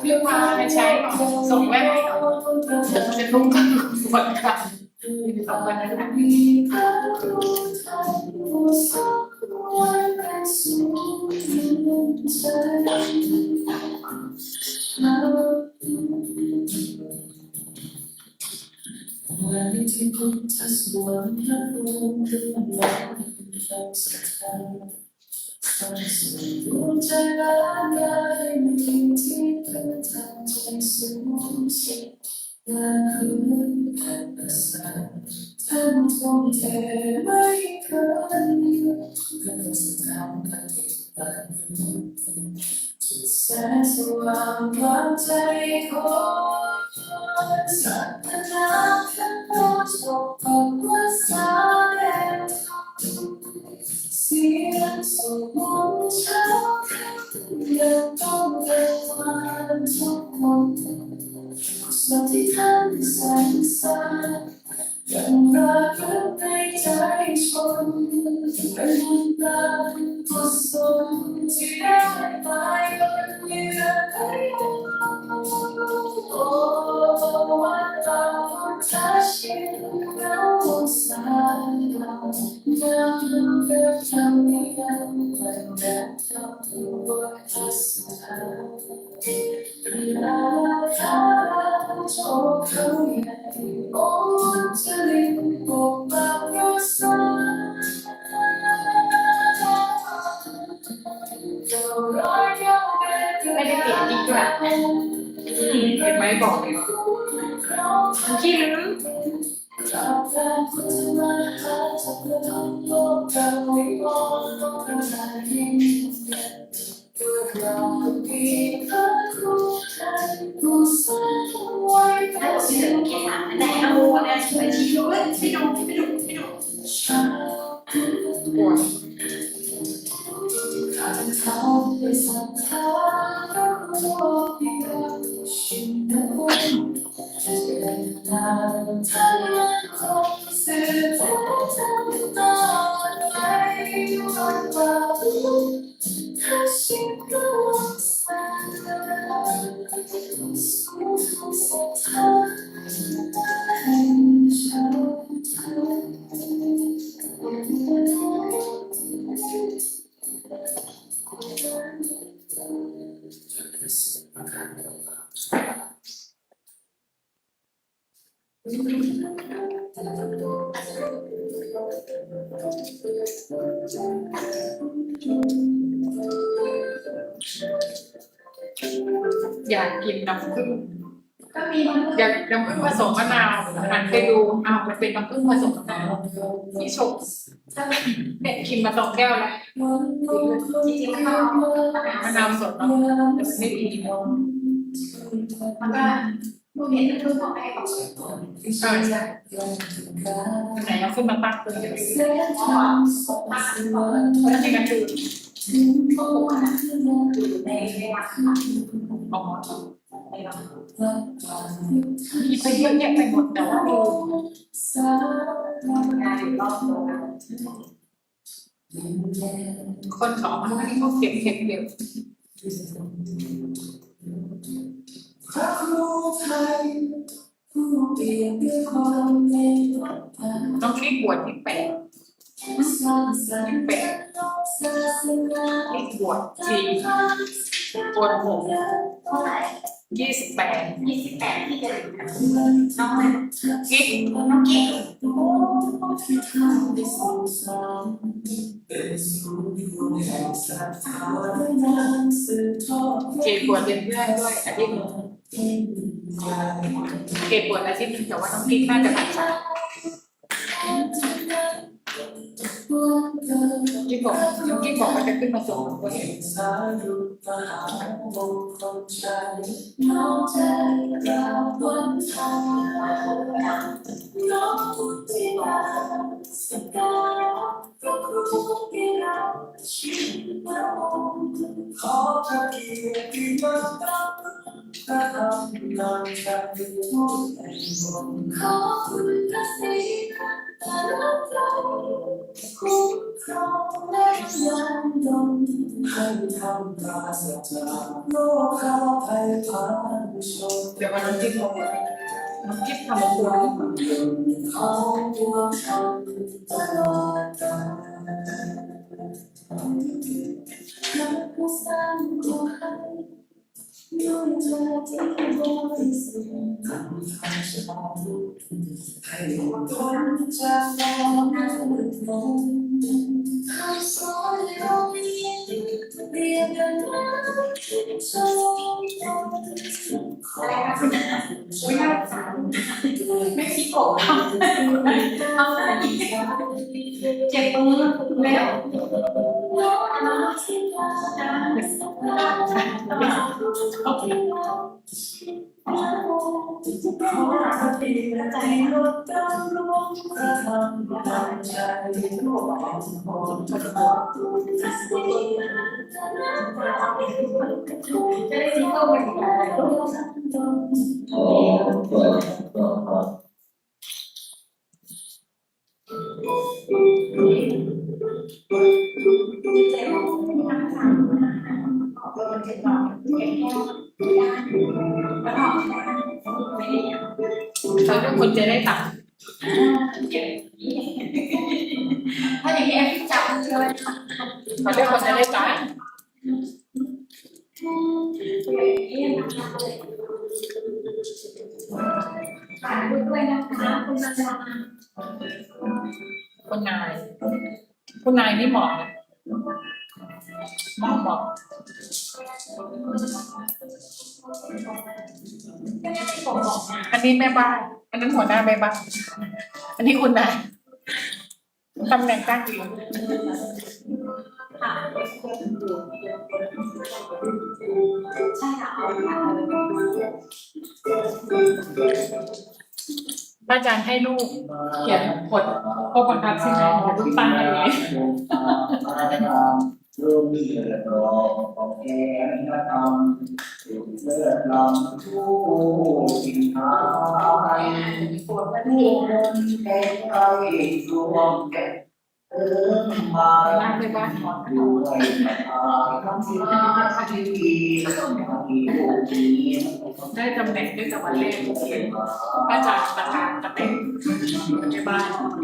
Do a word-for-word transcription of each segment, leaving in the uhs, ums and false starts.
เลือกมาใช้ก่อน ส่งแว่นให้ก่อน จะนุ่งก่อนค่ะ สองวันนั้นค่ะ ไม่ได้เปลี่ยนดีกว่า เห็นไหม บอกเลย ขี้ลืม อยากกินน้ำผึ้ง ก็มีน้ำผึ้ง อยากน้ำผึ้งผสมมะนาว หันไปดู อ้าว มันเป็นน้ำผึ้งผสมมะนาว ที่ชง เป็นกินมาสองแก้วแล้ว จริงๆ มะนาว มะนาวสดเนาะ ไม่ดี มันก็ เออ ใช่ ไหนเอาขึ้นมาตั้งตรงนี้ อันนี้มันคือ อ๋อ มีไปเยอะแยะไปหมด แต่ว่าดู คนสองคนนี้เขาเก็บ เก็บ เก็บ ต้องรีบบวชที่แปด ที่แปด รีบบวชที โกนผม เท่าไหร่ ยี่สิบแปด ยี่สิบแปด ที่จะเหลือน้องอะไร น้องกิฟต์ น้องกิฟต์ โอ้ เกดบวชเป็นเพื่อนด้วยอาทิตย์หนึ่ง เกดบวชอาทิตย์หนึ่ง แต่ว่าน้องกิฟต์น่าจะผ่านสาย กิฟบอก น้องกิฟบอกว่าจะขึ้นมาส่งคนเอง ขอพระเกียรติยศ พระธรรมนำใจทุกแห่งหน ขอบคุณพระศรีรัตนตรัย คุ้มครองและยังดล ให้ธรรมปราศจากโรคภัยพายุชน เดี๋ยววันนั้นที่เขา น้องกิฟทำมาครัว ของพวกเราตลอดกาล ไม่คิดโกง เอาไป เจ็บมือแล้ว เขาเรียกคนจะได้ตังค์ ถ้าอย่างนี้แอปจับเลย เขาเรียกคนจะได้ตังค์ ฝากด้วยนะคะ คุณนาย คุณนาย คุณนายนี่เหมาะนะ เหมาะ เหมาะ อันนี้แม่บ้าน อันนั้นหัวหน้าแม่บ้าน อันนี้คุณนาย ตำแหน่งตั้งอยู่ ใช่ค่ะ พระอาจารย์ให้ลูกเขียนกฎข้อบังคับใช่ไหม? ลูกตั้งอะไรไว้? ลูกเกิดรอแก่นธรรม ลูกเลิศล้ำทุกสิ่งทั้งหลาย ลูกมนต์แห่งไตรตรวงแก่น เติมมาด้วยศรัทธาทั้งหลายที่ลูกมี ได้ตำแหน่งตั้งแต่วันแรก พระอาจารย์ประธานตำแหน่งแม่บ้าน ขอใ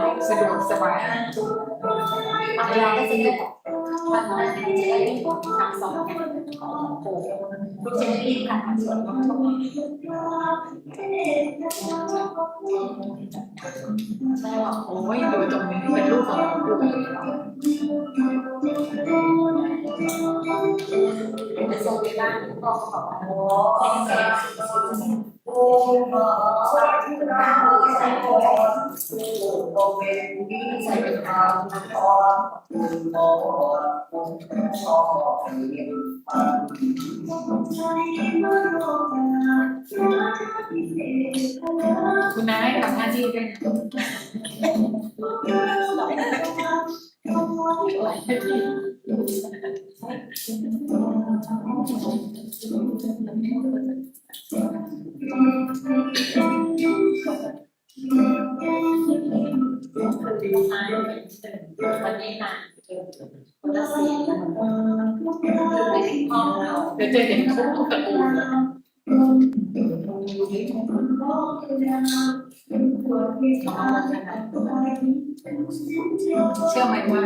ห้สะดวกสบาย เวลาก็จะได้แบบ ทางสองเนี่ย โอ้โห คุณจะได้รีบกลับมาสวดมนต์ แม่บอก โอ้ย ดูตรงนี้เป็นรูปของหลวงปู่ เป็นทรงเวลาที่บอกว่า โอ้ เป็นแสงสี คุณนายทำหน้าที่ด้วยนะ เดี๋ยวจะเห็นครบทุกตระกูล เชื่อไหมว่า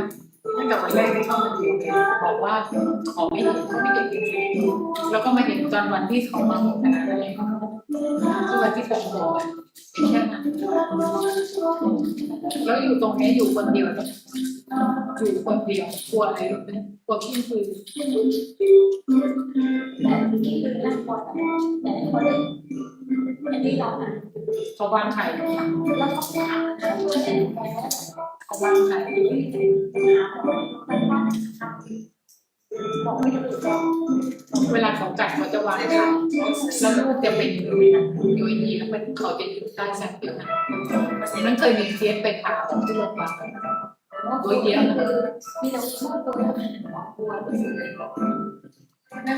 ตั้งแต่วันแรกที่เข้ามาเรียนเนี่ยบอกว่าขอไม่เห็นไม่เห็นจริงๆ แล้วก็มาเห็นตอนวันที่เขามาของคณะเลยที่วันที่ผมบอกอะแค่นั้น แล้วอยู่ตรงเนี้ยอยู่คนเดียว อยู่คนเดียวกลัวอะไรรู้ไหมกลัวเที่ยงคืน เขาวางไข่ เขาวางไข่ เวลาเขากัดเขาจะวางไข่ แล้วลูกจะเป็นอยู่อย่างนี้นะ อยู่อย่างนี้แล้วมันเขาจะอยู่ใต้สันเดียวกัน นั้นเคยมีเคสไปผ่าออกที่โรงพยาบาล ตัวเดียวนะ ไม่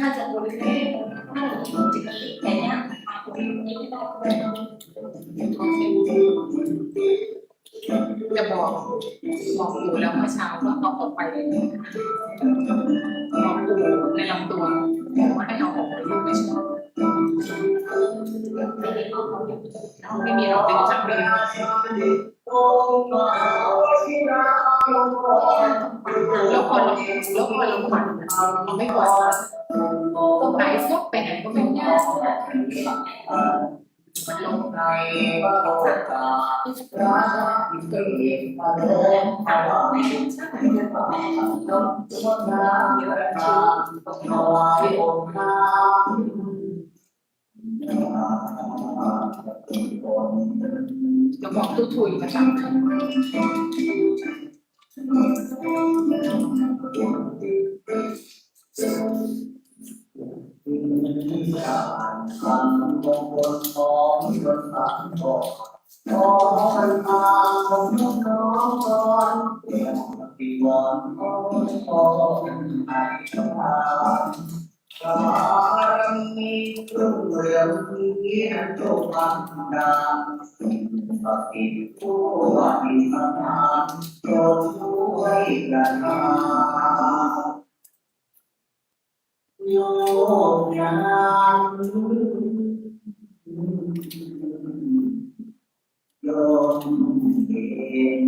มันจะตัวเล็กๆ แต่เนี้ย จะบอก บอกปู่แล้วเมื่อเช้าว่าเอาออกไปเลย บอกปู่ในลำตัวว่าให้เอาออกไปเลย ไม่ชอบ ไม่มีเราเป็นครั้งเดียว แล้วพอเรา แล้วพอเราฝัน เราไม่กลัว ตรงไหนฟึบไปไหนก็ไม่รู้ มันลง จะบอกตู้ถุยมาจากไหน บารมีรุ่งเรืองยิ่งยิ่งทุกวันดา สถิตทั่วดินสถาน จงช่วยประทาน โยมยัง โยมเอง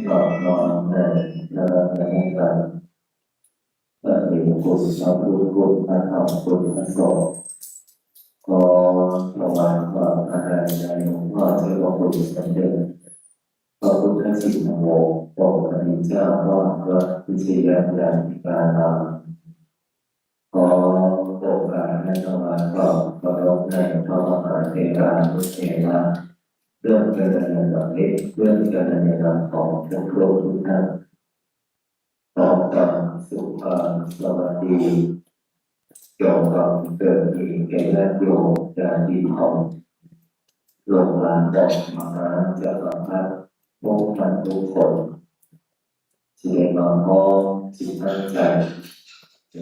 ขอน้อมในพระรัตนตรัย พระเดชพระคุณ พระพุทธคุณ พระธรรมคุณ พระสงฆ์ ขอถวายความอาลัยในหลวงพ่อเจ้าพระคุณสมเด็จพระพุทธชินวงศ์ ปกครองเจ้าวาดวัดวิทยาคาราราม ขอโอกาสและถวายความเคารพในพระมหาเถรานุเถระ เพื่อนกัลยาณมิตร เพื่อนกัลยาณมิตรของทุกๆ ทุกท่าน ขอความสุขความสวัสดี จงบังเกิดมีแก่ญาติโยมญาติธรรม ลูกหลานของมหาจักรพรรดิ พวกท่านทุกคน ที่ได้มาพร้อมจิตตั้งใจ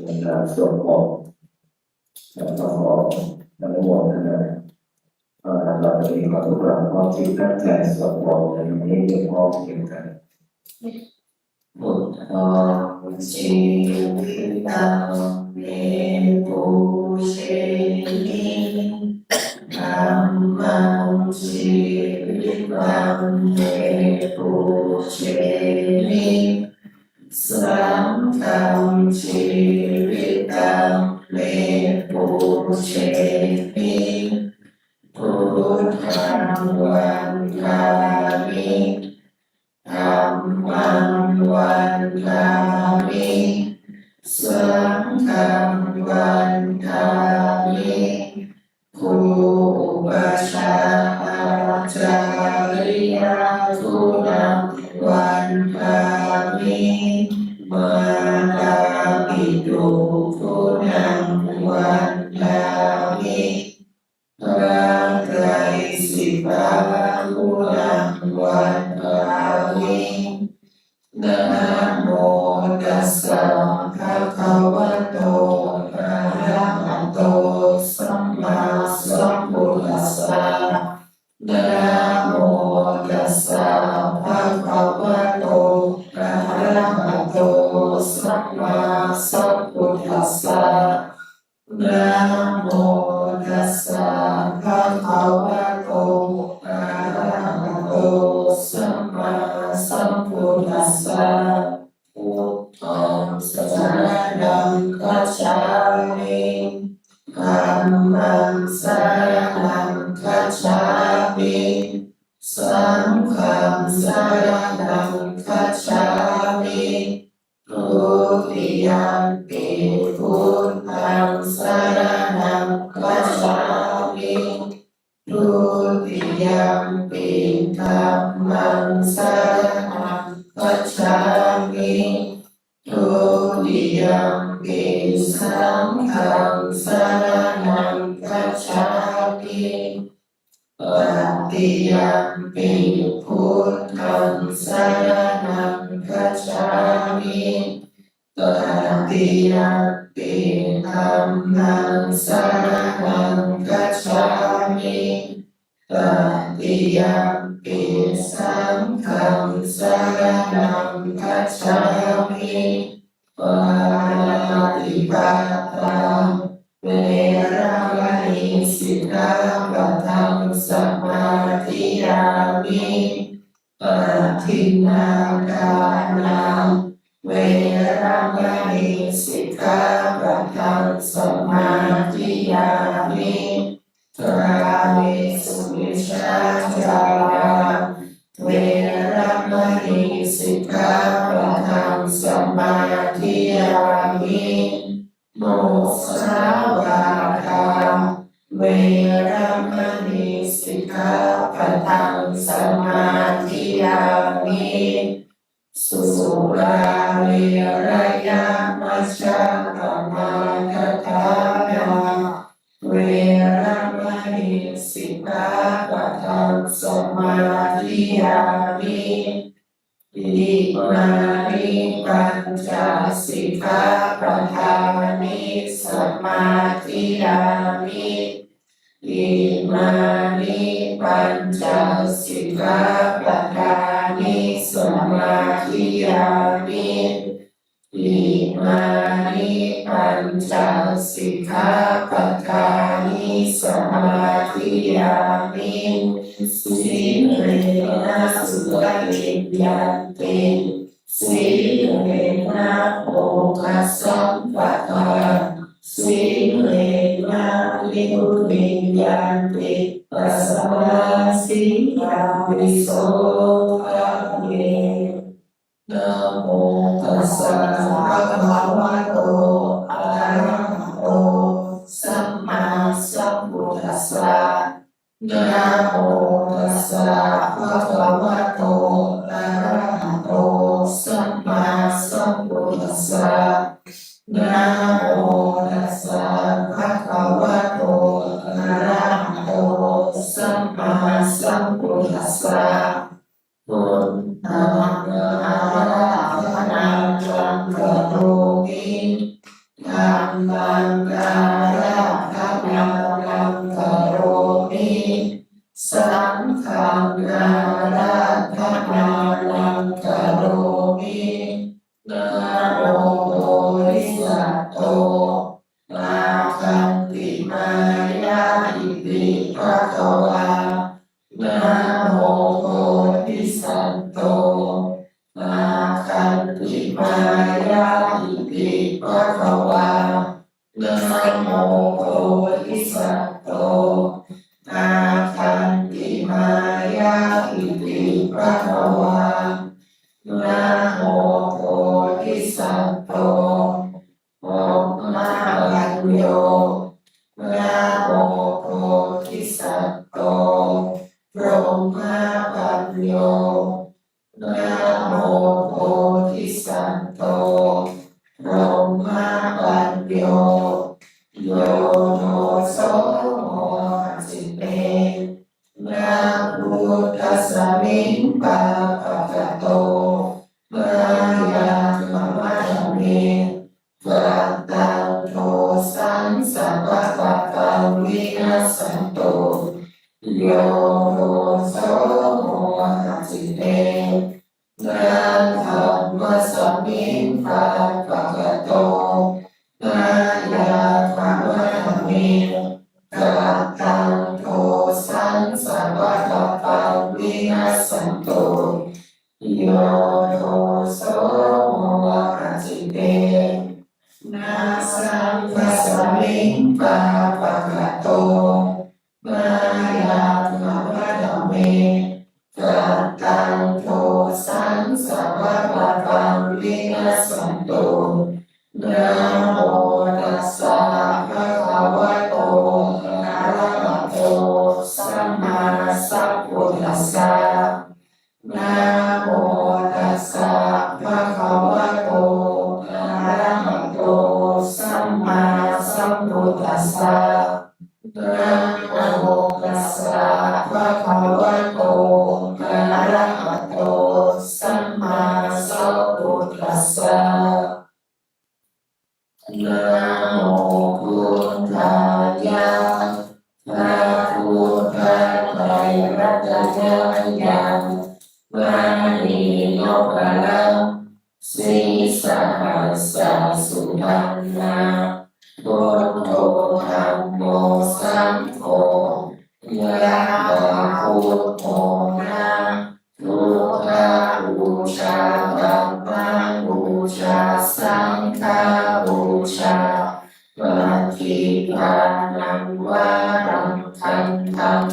ในการสวดมนต์ และก็ขออนุโมทนา เอ่อ เราจะมีความทุกข์เราพร้อมจิตตั้งใจสวดมนต์ในวันนี้โดยพร้อมเพรียงกัน Buddhaṃ jīvitaṃ me pūjemi, dhammaṃ jīvitaṃ me pūjemi, saṅghaṃ jīvitaṃ me pūjemi, buddhaṃ vandāmi, dhammaṃ vandāmi, saṅghaṃ vandāmi, guru upajjhāyācariyaguṇaṃ vandāmi, mātāpituguṇaṃ vandāmi, พระไตรสิกขาคุณังวันทามิ Namo tassa bhagavato arahato sammāsambuddhassa. Namo tassa bhagavato Dutiyampi dhammaṃ saraṇaṃ gacchāmi. Dutiyampi saṅghaṃ saraṇaṃ gacchāmi. Tatiyampi buddhaṃ saraṇaṃ gacchāmi. Tatiyampi dhammaṃ saraṇaṃ gacchāmi. Tatiyampi saṅghaṃ saraṇaṃ gacchāmi. Pāṇātipātā veramaṇī sikkhāpadaṃ samādiyāmi. Adinnādānā veramaṇī sikkhāpadaṃ samādiyāmi. Kāmesu micchācārā veramaṇī sikkhāpadaṃ samādiyāmi. Musāvādā veramaṇī sikkhāpadaṃ samādiyāmi. Surāmerayamajjapamādaṭṭhānā veramaṇī sikkhāpadaṃ samādiyāmi. Imāni pañca sikkhāpadāni samādiyāmi. Imāni pañca sikkhāpadāni samādiyāmi. Imāni pañca sikkhāpadāni samādiyāmi. Sīlena sugatiṃ yanti, sīlena bhogasampadā, sīlena nibbutiṃ yanti, tasmā sīlaṃ visodhaye. Namo tassa bhagavato arahato sammāsambuddhassa. Namo tassa bhagavato arahato sammāsambuddhassa. Namo tassa bhagavato arahato sammāsambuddhassa. Buddhaṃ ārādhanaṃ karomi, dhammaṃ ārādhanaṃ karomi, saṅghaṃ ārādhanaṃ karomi. Namo bodhisatto āgantimāya iti bhagavā. Namo bodhisatto āgantimāya iti bhagavā. Namo bodhisatto āgantimāya iti bhagavā. Namo bodhisatto brahmapañño. Namo bodhisatto brahmapañño. Namo bodhisatto brahmapañño. Yo doso mohacitena buddhasmiṃ pāpakato mayā khamatha me, kataṃ dosaṃ sabbapappā vinassantu. Yo doso mohacitena dhammasmiṃ pāpakato mayā khamatha me, kataṃ dosaṃ sabbapappā vinassantu. Yo doso mohacitena saṅghasmiṃ pāpakato mayā khamatha me, kataṃ dosaṃ sabbapappā vinassantu. Namo tassa bhagavato arahato sam Yathā buddho na, buddhapūjā, dhammapūjā, saṅghapūjā, paṭiggaṇhātvaṃ varaṃ gandhaṃ,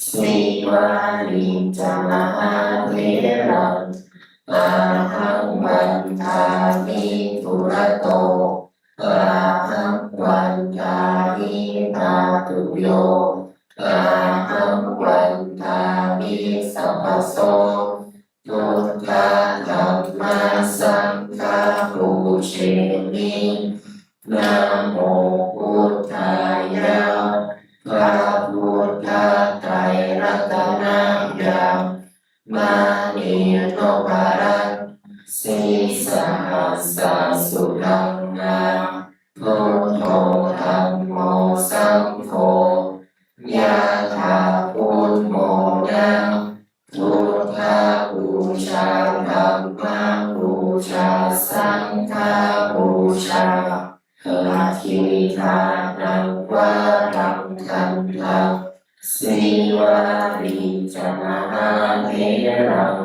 sīvalī ca mahātheraṃ, ahaṃ vandāmi dūrato, ahaṃ vandāmi dhātuyo, ahaṃ vandāmi sabbaso. Buddha dhamma saṅgha pūjemi. Namo buddhāya. พระพุทธไตรรัตนญาณ มณีนพรัตน์ sīsahassa sudhammā, buddho dhammo saṅgho, yathā buddho na, buddhapūjā, dhammapūjā, saṅghapūjā, paṭiggaṇhātvaṃ varaṃ gandhaṃ, sīvalī ca mahātheraṃ,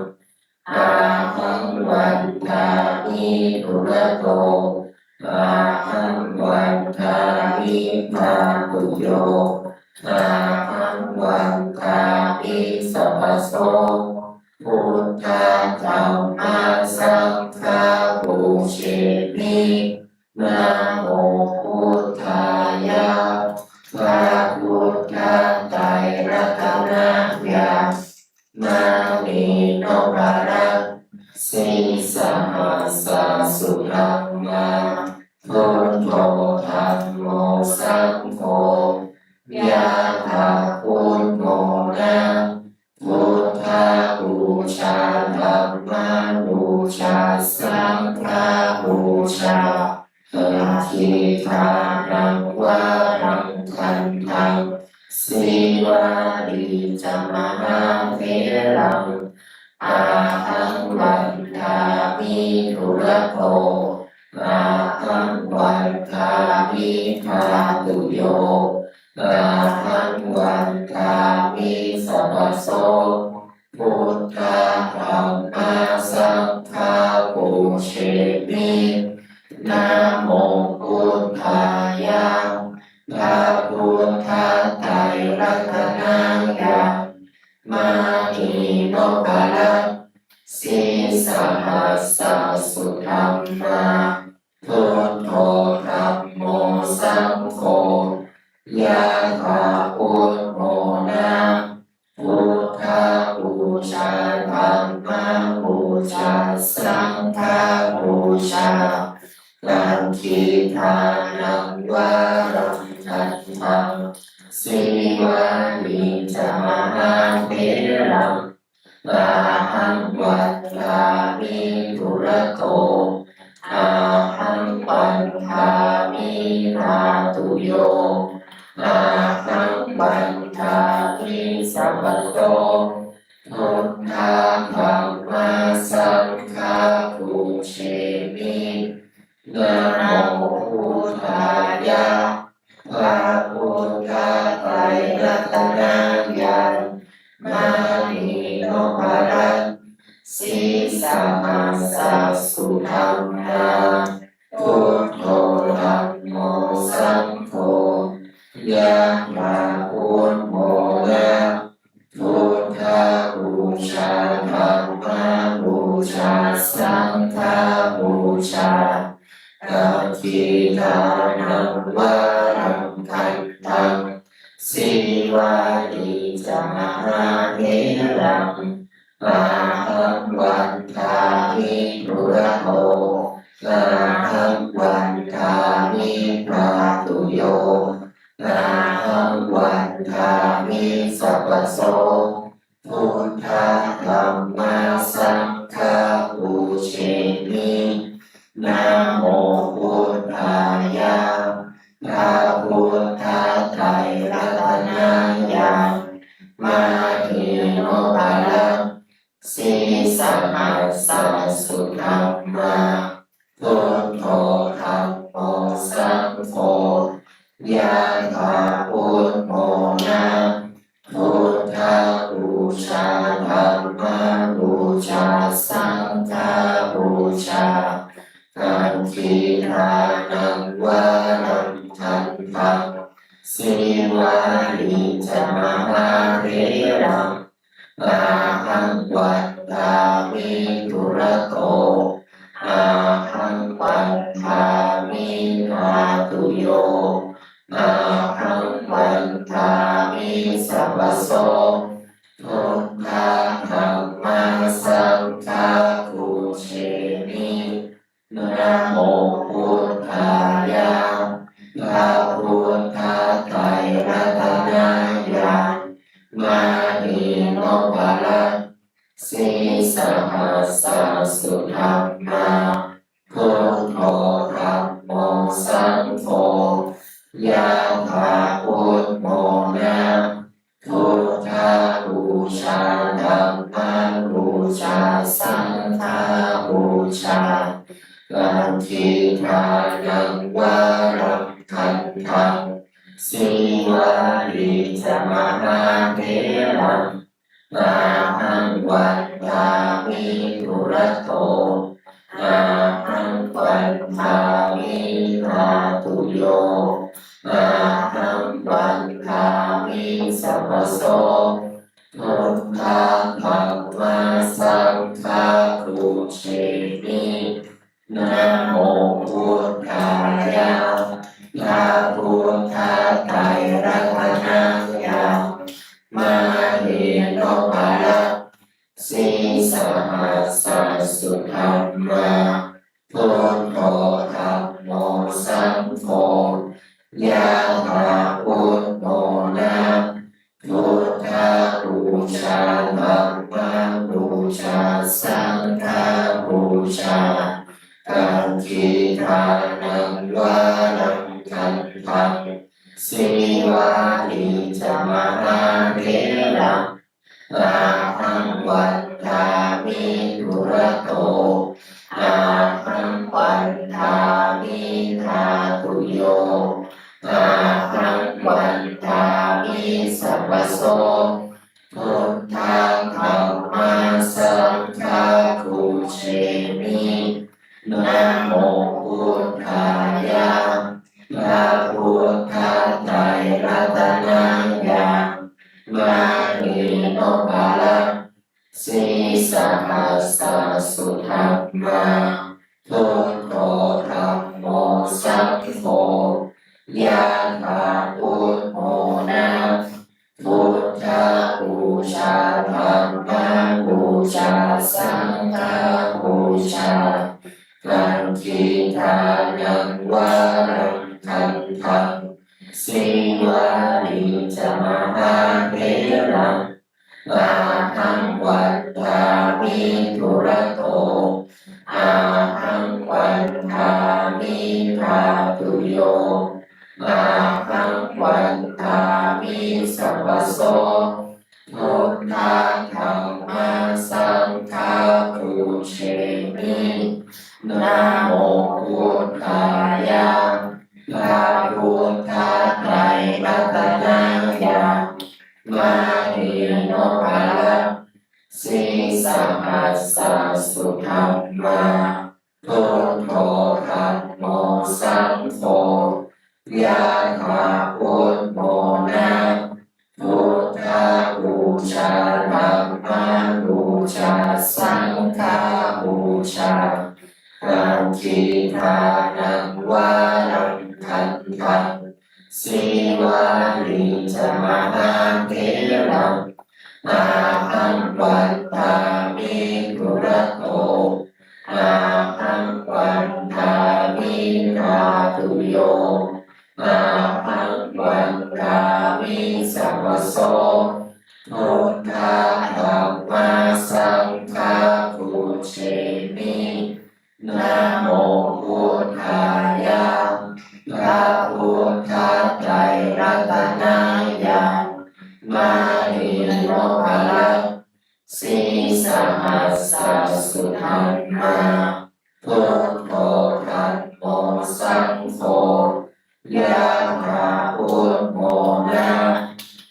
ahaṃ vandāmi dūrato, ahaṃ vandāmi dhātuyo, ahaṃ vandāmi sabbaso. Buddha dhamma saṅgha pūjemi. Namo buddhāya. พระพุทธไตรรัตนญาณ มณีนพรัตน์ sīsahassa sudhammā, buddho dhammo saṅgho, yathā buddho na, buddhapūjā, dhammapūjā, saṅghapūjā, paṭiggaṇhātvaṃ varaṃ gandhaṃ, sīvalī ca mahātheraṃ, ahaṃ vandāmi dūrato, ahaṃ vandāmi dhātuyo, ahaṃ vandāmi sabbaso. Buddha dhamma saṅgha pūjemi. Namo buddhāya. พระพุทธไตรรัตนญาณ มณีนพรัตน์ sīsahassa sudhammā, buddho dhammo saṅgho, yathā buddho na, buddhapūjā, dhammapūjā, saṅghapūjā, paṭiggaṇhātvaṃ varaṃ gandhaṃ, sīvalī ca mahātheraṃ, ahaṃ vandāmi dūrato, ahaṃ vandāmi dhātuyo, ahaṃ vandāmi sabbaso. Buddha dhamma saṅgha pūjemi. Namo buddhāya. พระพุทธไตรรัตนญาณ มณีนพรัตน์ sīsahassa sudhammā, buddho dhammo saṅgho, yathā buddho na, buddhapūjā, dhammapūjā, saṅghapūjā, paṭiggaṇhātvaṃ varaṃ gandhaṃ, sīvalī ca mahātheraṃ, ahaṃ vandāmi dūrato, ahaṃ vandāmi dhātuyo, ahaṃ vandāmi sabbaso. Buddha dhamma saṅgha pūjemi. Namo buddhāya. พระพุทธไตรรัตนญาณ มณีนพรัตน์ sīsahassa sudhammā, buddho dhammo saṅgho, yathā buddho na, buddha pūjā, dhammapūjā, saṅghapūjā, pattidānaṃ varaṃ gandhaṃ, sīvalī ca mahātheraṃ, ahaṃ vandāmi dūrato, ahaṃ vandāmi dhātuyo, ahaṃ vandāmi sabbaso. Buddha dhamma saṅgha pūjemi. Namo buddhāya. Pure buddhattayaratanāya, mahe nopara sīsahassa sudhammā. Buddho dhammo saṅgho, yathā buddho na. Buddhapūjā, dhammapūjā, saṅghapūjā, pattidānaṃ varaṃ gandhaṃ, sīvalī ca mahātheraṃ, ahaṃ vandāmi dūrato, ahaṃ vandāmi dhātuyo, ahaṃ vandāmi sabbaso. Buddha dhamma saṅgha pūjemi. Namo buddhāya. Pure buddhattayaratanāya, mahe nopara sīsahassa sudhammā. Buddho dhammo saṅgho, yathā buddho na. Buddhapūjā, dhammapūjā, saṅghapūjā, pattidānaṃ varaṃ gandhaṃ, sīvalī ca mahātheraṃ, ahaṃ vandāmi dūrato, ahaṃ vandāmi dhātuyo, ahaṃ vandāmi sabbaso. Buddha dhamma saṅgha pūjemi. Namo buddhāya. Pure buddhattayaratanāya, mahe nopara sīsahassa sudhammā. Buddho dhammo saṅgho, yathā buddho na. Buddhapūjā, dhammapūjā, saṅghapūjā, pattidānaṃ varaṃ gandhaṃ, sīvalī ca mahātheraṃ, ahaṃ vandāmi dūrato, ahaṃ vandāmi dhātuyo, ahaṃ vandāmi sabbaso. Buddha dhamma saṅgha pūjemi. Namo buddhāya. Pure buddhattayaratanāya, mahe nopara sīsahassa sudhammā. Buddho dhammo saṅgho, yathā buddho na. Buddhapūjā, dhammapūjā, saṅghapūjā, pattidānaṃ varaṃ gandhaṃ, sīvalī ca mahātheraṃ, ahaṃ vandāmi dūrato, ahaṃ vandāmi dhātuyo, ahaṃ vandāmi sabbaso. Buddha dhamma saṅgha pūjemi. Namo buddhāya. Pure buddhattayaratanāya, mahe nopara sīsahassa sudhammā. Buddho dhammo saṅgho, yathā buddho na.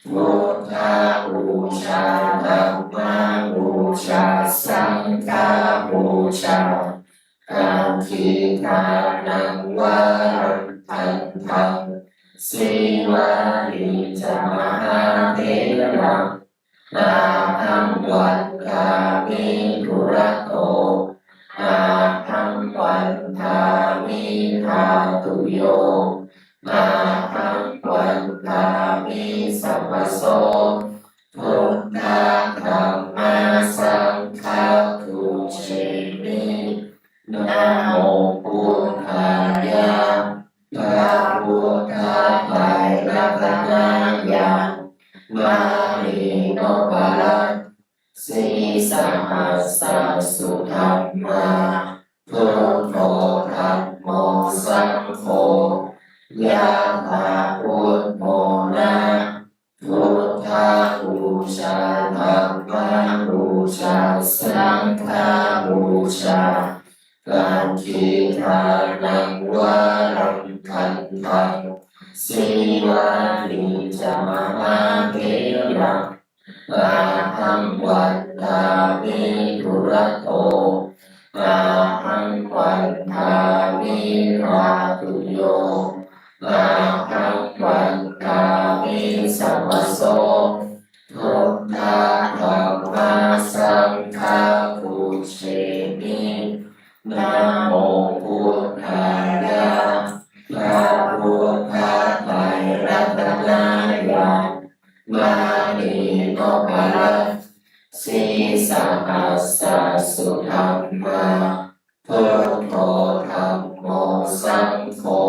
Buddhapū pūjā, dhammapūjā, saṅghapūjā, dakkhiṇānaṃ varaṃ gandhaṃ, sīvalī ca mahātheraṃ, āhaṃ vandāmi dūrato, āhaṃ vandāmi dhātuyo, āhaṃ vandāmi sabbaso. Buddha dhamma saṅgha pūjemi. Namo buddhāya. พระพุทธไตรรัตนญาณ มณีนพรัตน์ sīsahassa-sudhammā, buddho dhammo saṅgho, yathā buddho na, buddhapūjā, dhammapūjā, saṅghapūjā, dakkhiṇānaṃ varaṃ gandhaṃ, sīvalī ca mahātheraṃ, āhaṃ vandāmi dūrato, āhaṃ vandāmi dhātuyo, āhaṃ vandāmi sabbaso. Buddha dhamma saṅgha pūjemi. Namo buddhāya. พระพุทธไตรรัตนญาณ มณีนพรัตน์ sīsahassa-sudhammā, buddho dhammo saṅgho,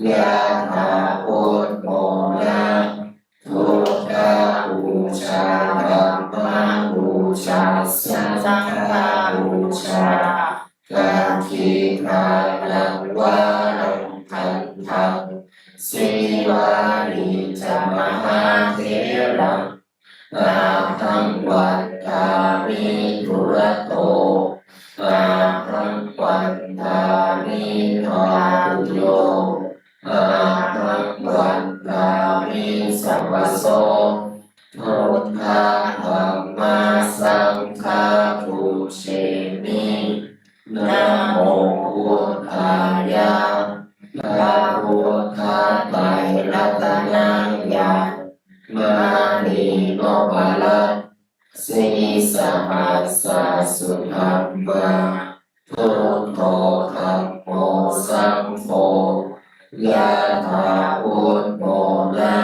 yathā buddho na, buddhapūjā, dhammapūjā, saṅghapūjā, dakkhiṇānaṃ varaṃ gandhaṃ, sīvalī ca mahātheraṃ, āhaṃ vandāmi dūrato, āhaṃ vandāmi dhātuyo, āhaṃ vandāmi sabbaso. Buddha dhamma saṅgha pūjemi. Namo buddhāya. พระพุทธไตรรัตนญาณ มณีนพรัตน์ sīsahassa-sudhammā, buddho dhammo saṅgho, yathā buddho na,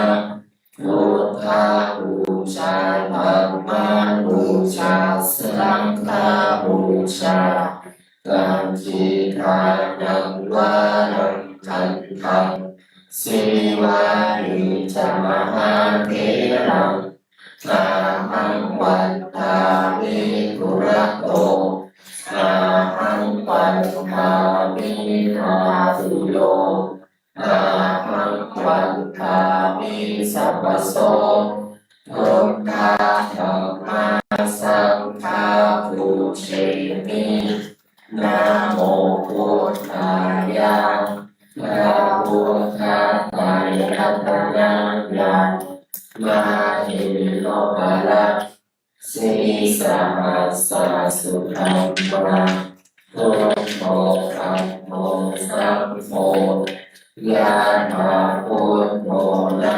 buddhapūjā, dhammapūjā, saṅghapūjā, dakkhiṇānaṃ varaṃ gandhaṃ, sīvalī ca mahātheraṃ, āhaṃ vandāmi dūrato, āhaṃ vandāmi dhātuyo, āhaṃ vandāmi sabbaso. Buddha dhamma saṅgha pūjemi. Namo buddhāya. พระพุทธไตรรัตนญาณ มณีนพรัตน์ sīsahassa-sudhammā, buddho dhammo saṅgho, yathā buddho na,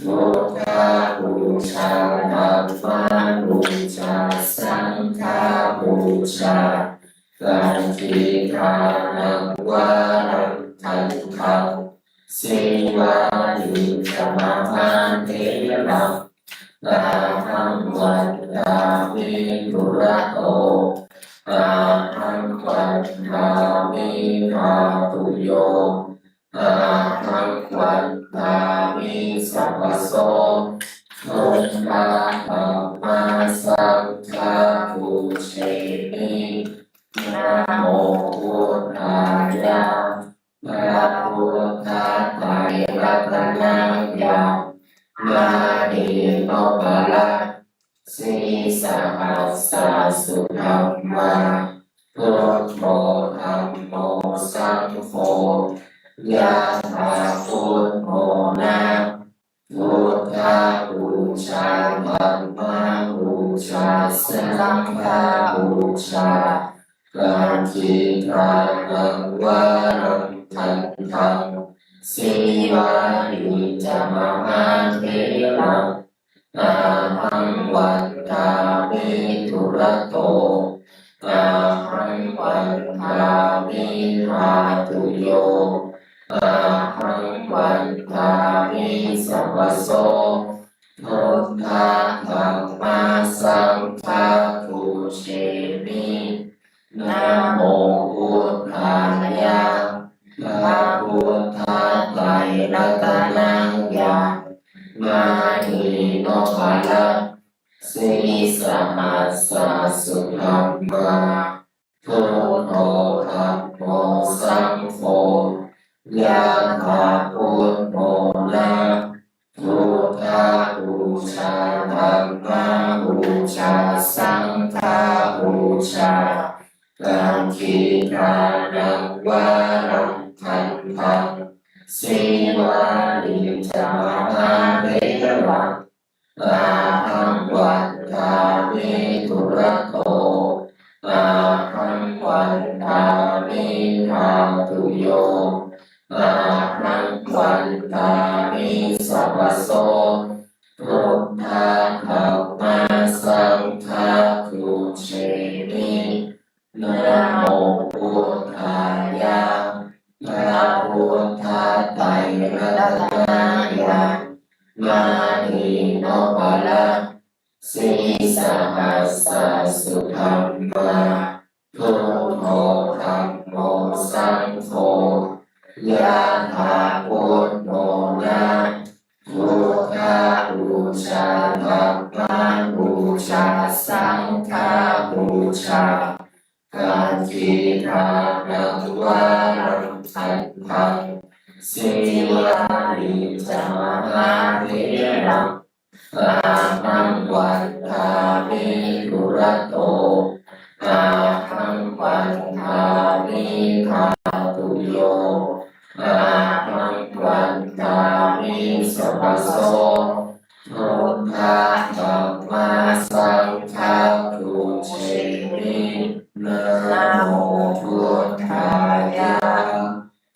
buddhapūjā, dhammapūjā, saṅghapūjā, dakkhiṇānaṃ varaṃ gandhaṃ, sīvalī ca mahātheraṃ, āhaṃ vandāmi dūrato, āhaṃ vandāmi dhātuyo, āhaṃ vandāmi sabbaso. Buddha dhamma saṅgha pūjemi. Namo buddhāya. พระพุทธไตรรัตนญาณ มณีนพรัตน์ sīsahassa-sudhammā, buddho dhammo saṅgho, yathā buddho na, buddhapūjā, pūjā, dhammapūjā, saṅghapūjā, pattidānaṃ varaṃ gandhaṃ, sīvalī ca mahātheraṃ, ahaṃ vandāmi dūrato, ahaṃ vandāmi dhātuyo, ahaṃ vandāmi sabbaso. Buddha dhamma saṅgha pūjemi. Namo buddhāya. พระพุทธไตรรัตนญาณ มณีนพรัตน์ sīsahassa-sudammā, buddho dhammo saṅgho, yathā buddho na, buddhapūjā, dhammapūjā, saṅghapūjā, pattidānaṃ varaṃ gandhaṃ, sīvalī ca mahātheraṃ, ahaṃ vandāmi dūrato, ahaṃ vandāmi dhātuyo, ahaṃ vandāmi sabbaso. Buddha dhamma saṅgha pūjemi. Namo buddhāya. พระพุทธไตรรัตนญาณ มณีนพรัตน์ sīsahassa-sudammā, buddho dhammo saṅgho, yathā buddho na, buddhapūjā, dhammapūjā, saṅghapūjā, pattidānaṃ varaṃ gandhaṃ, sīvalī ca mahātheraṃ, ahaṃ vandāmi dūrato, ahaṃ vandāmi dhātuyo, ahaṃ vandāmi sabbaso. Buddha dhamma saṅgha pūjemi. Namo buddhāya.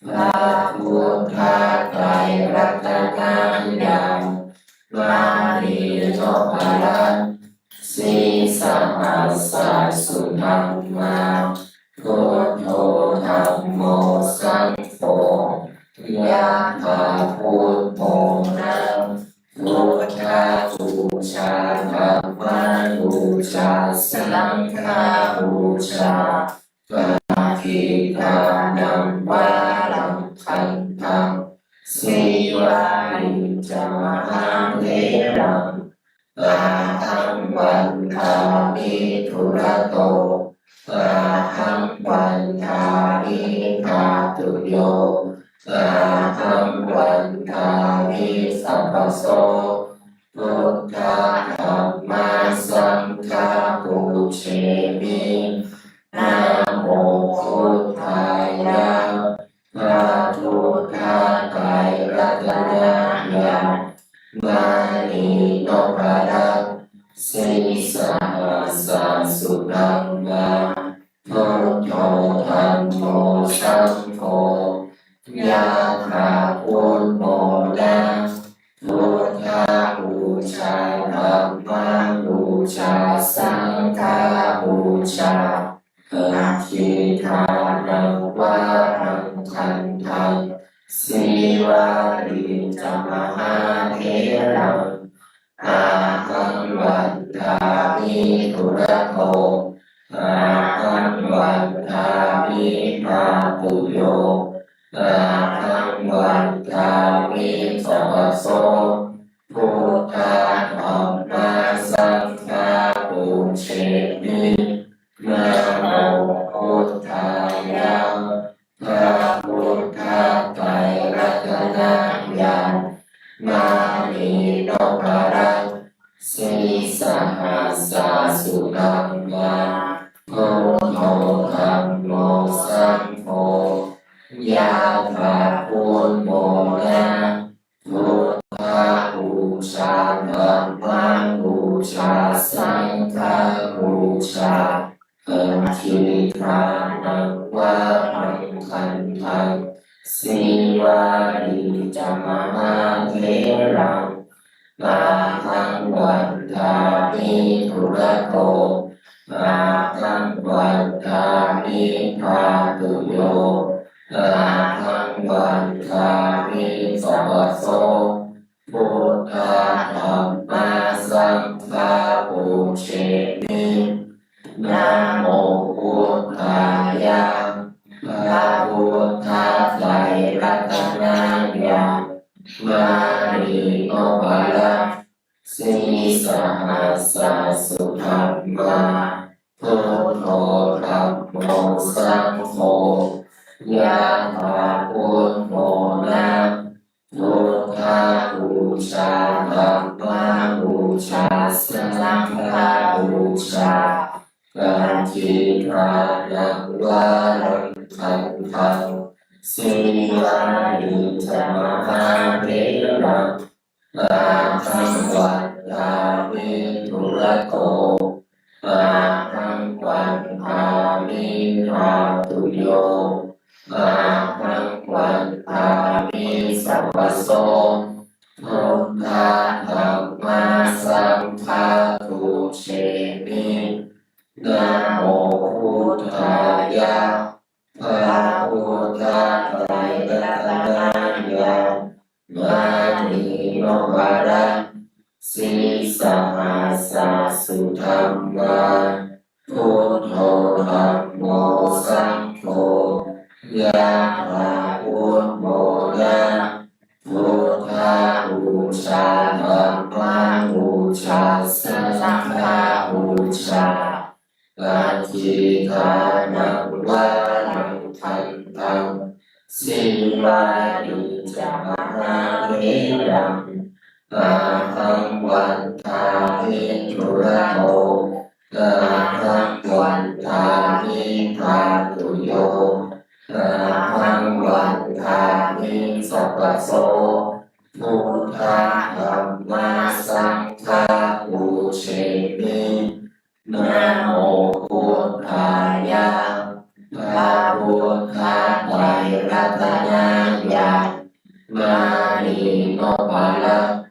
พระพุทธไตรรัตนญาณ มณีนพรัตน์ sīsahassa-sudammā, buddho dhammo saṅgho, yathā buddho na, buddhapūjā, dhammapūjā, saṅghapūjā, pattidānaṃ varaṃ gandhaṃ, sīvalī ca mahātheraṃ, ahaṃ vandāmi dūrato, ahaṃ vandāmi dhātuyo, ahaṃ vandāmi sabbaso. Buddha dhamma saṅgha pūjemi. Namo buddhāya. พระพุทธไตรรัตนญาณ มณีนพรัตน์ sīsahassa-sudammā, buddho dhammo saṅgho, yathā buddho na, buddhapūjā, dhammapūjā, saṅghapūjā, pattidānaṃ varaṃ gandhaṃ, sīvalī ca mahātheraṃ, ahaṃ vandāmi dūrato, ahaṃ vandāmi dhātuyo, ahaṃ vandāmi sabbaso. Buddha dhamma saṅgha pūjemi. Namo buddhāya. พระพุทธไตรรัตนญาณ มณีนพรัตน์ sīsahassa-sudammā, buddho dhammo saṅgho, yathā buddho na, buddhapūjā, dhamma Paccekānaṃ varaṃ khandhaṃ, sīvalī ca mahātheraṃ, ahaṃ vandāmi dūrato, ahaṃ vandāmi dhātuyo, ahaṃ vandāmi sabbaso. Buddha dhamma saṅgha pūjemi. Namo buddhāya. พระพุทธไตรรัตนญาณ มณีนพรัตน์ sīsahassa sudhammā, buddho dhammo saṅgho, yathā buddho na, buddhapūjā dhammapūjā saṅghapūjā, paccekānaṃ varaṃ khandhaṃ, sīvalī ca mahātheraṃ, ahaṃ vandāmi dūrato, ahaṃ vandāmi dhātuyo, ahaṃ vandāmi sabbaso. Buddha dhamma saṅgha pūjemi. Namo buddhāya. พระพุทธไตรรัตนญาณ มณีนพรัตน์ sīsahassa sudhammā, buddho dhammo saṅgho, yathā buddho na, buddhapūjā dhammapūjā saṅghapūjā, paccekānaṃ varaṃ khandhaṃ, sīvalī ca mahātheraṃ, ahaṃ vandāmi dūrato, ahaṃ vandāmi dhātuyo, ahaṃ vandāmi sabbaso. Buddha dhamma saṅgha pūjemi. Namo buddhāya. พระพุทธไตรรัตนญาณ มณีนพรัตน์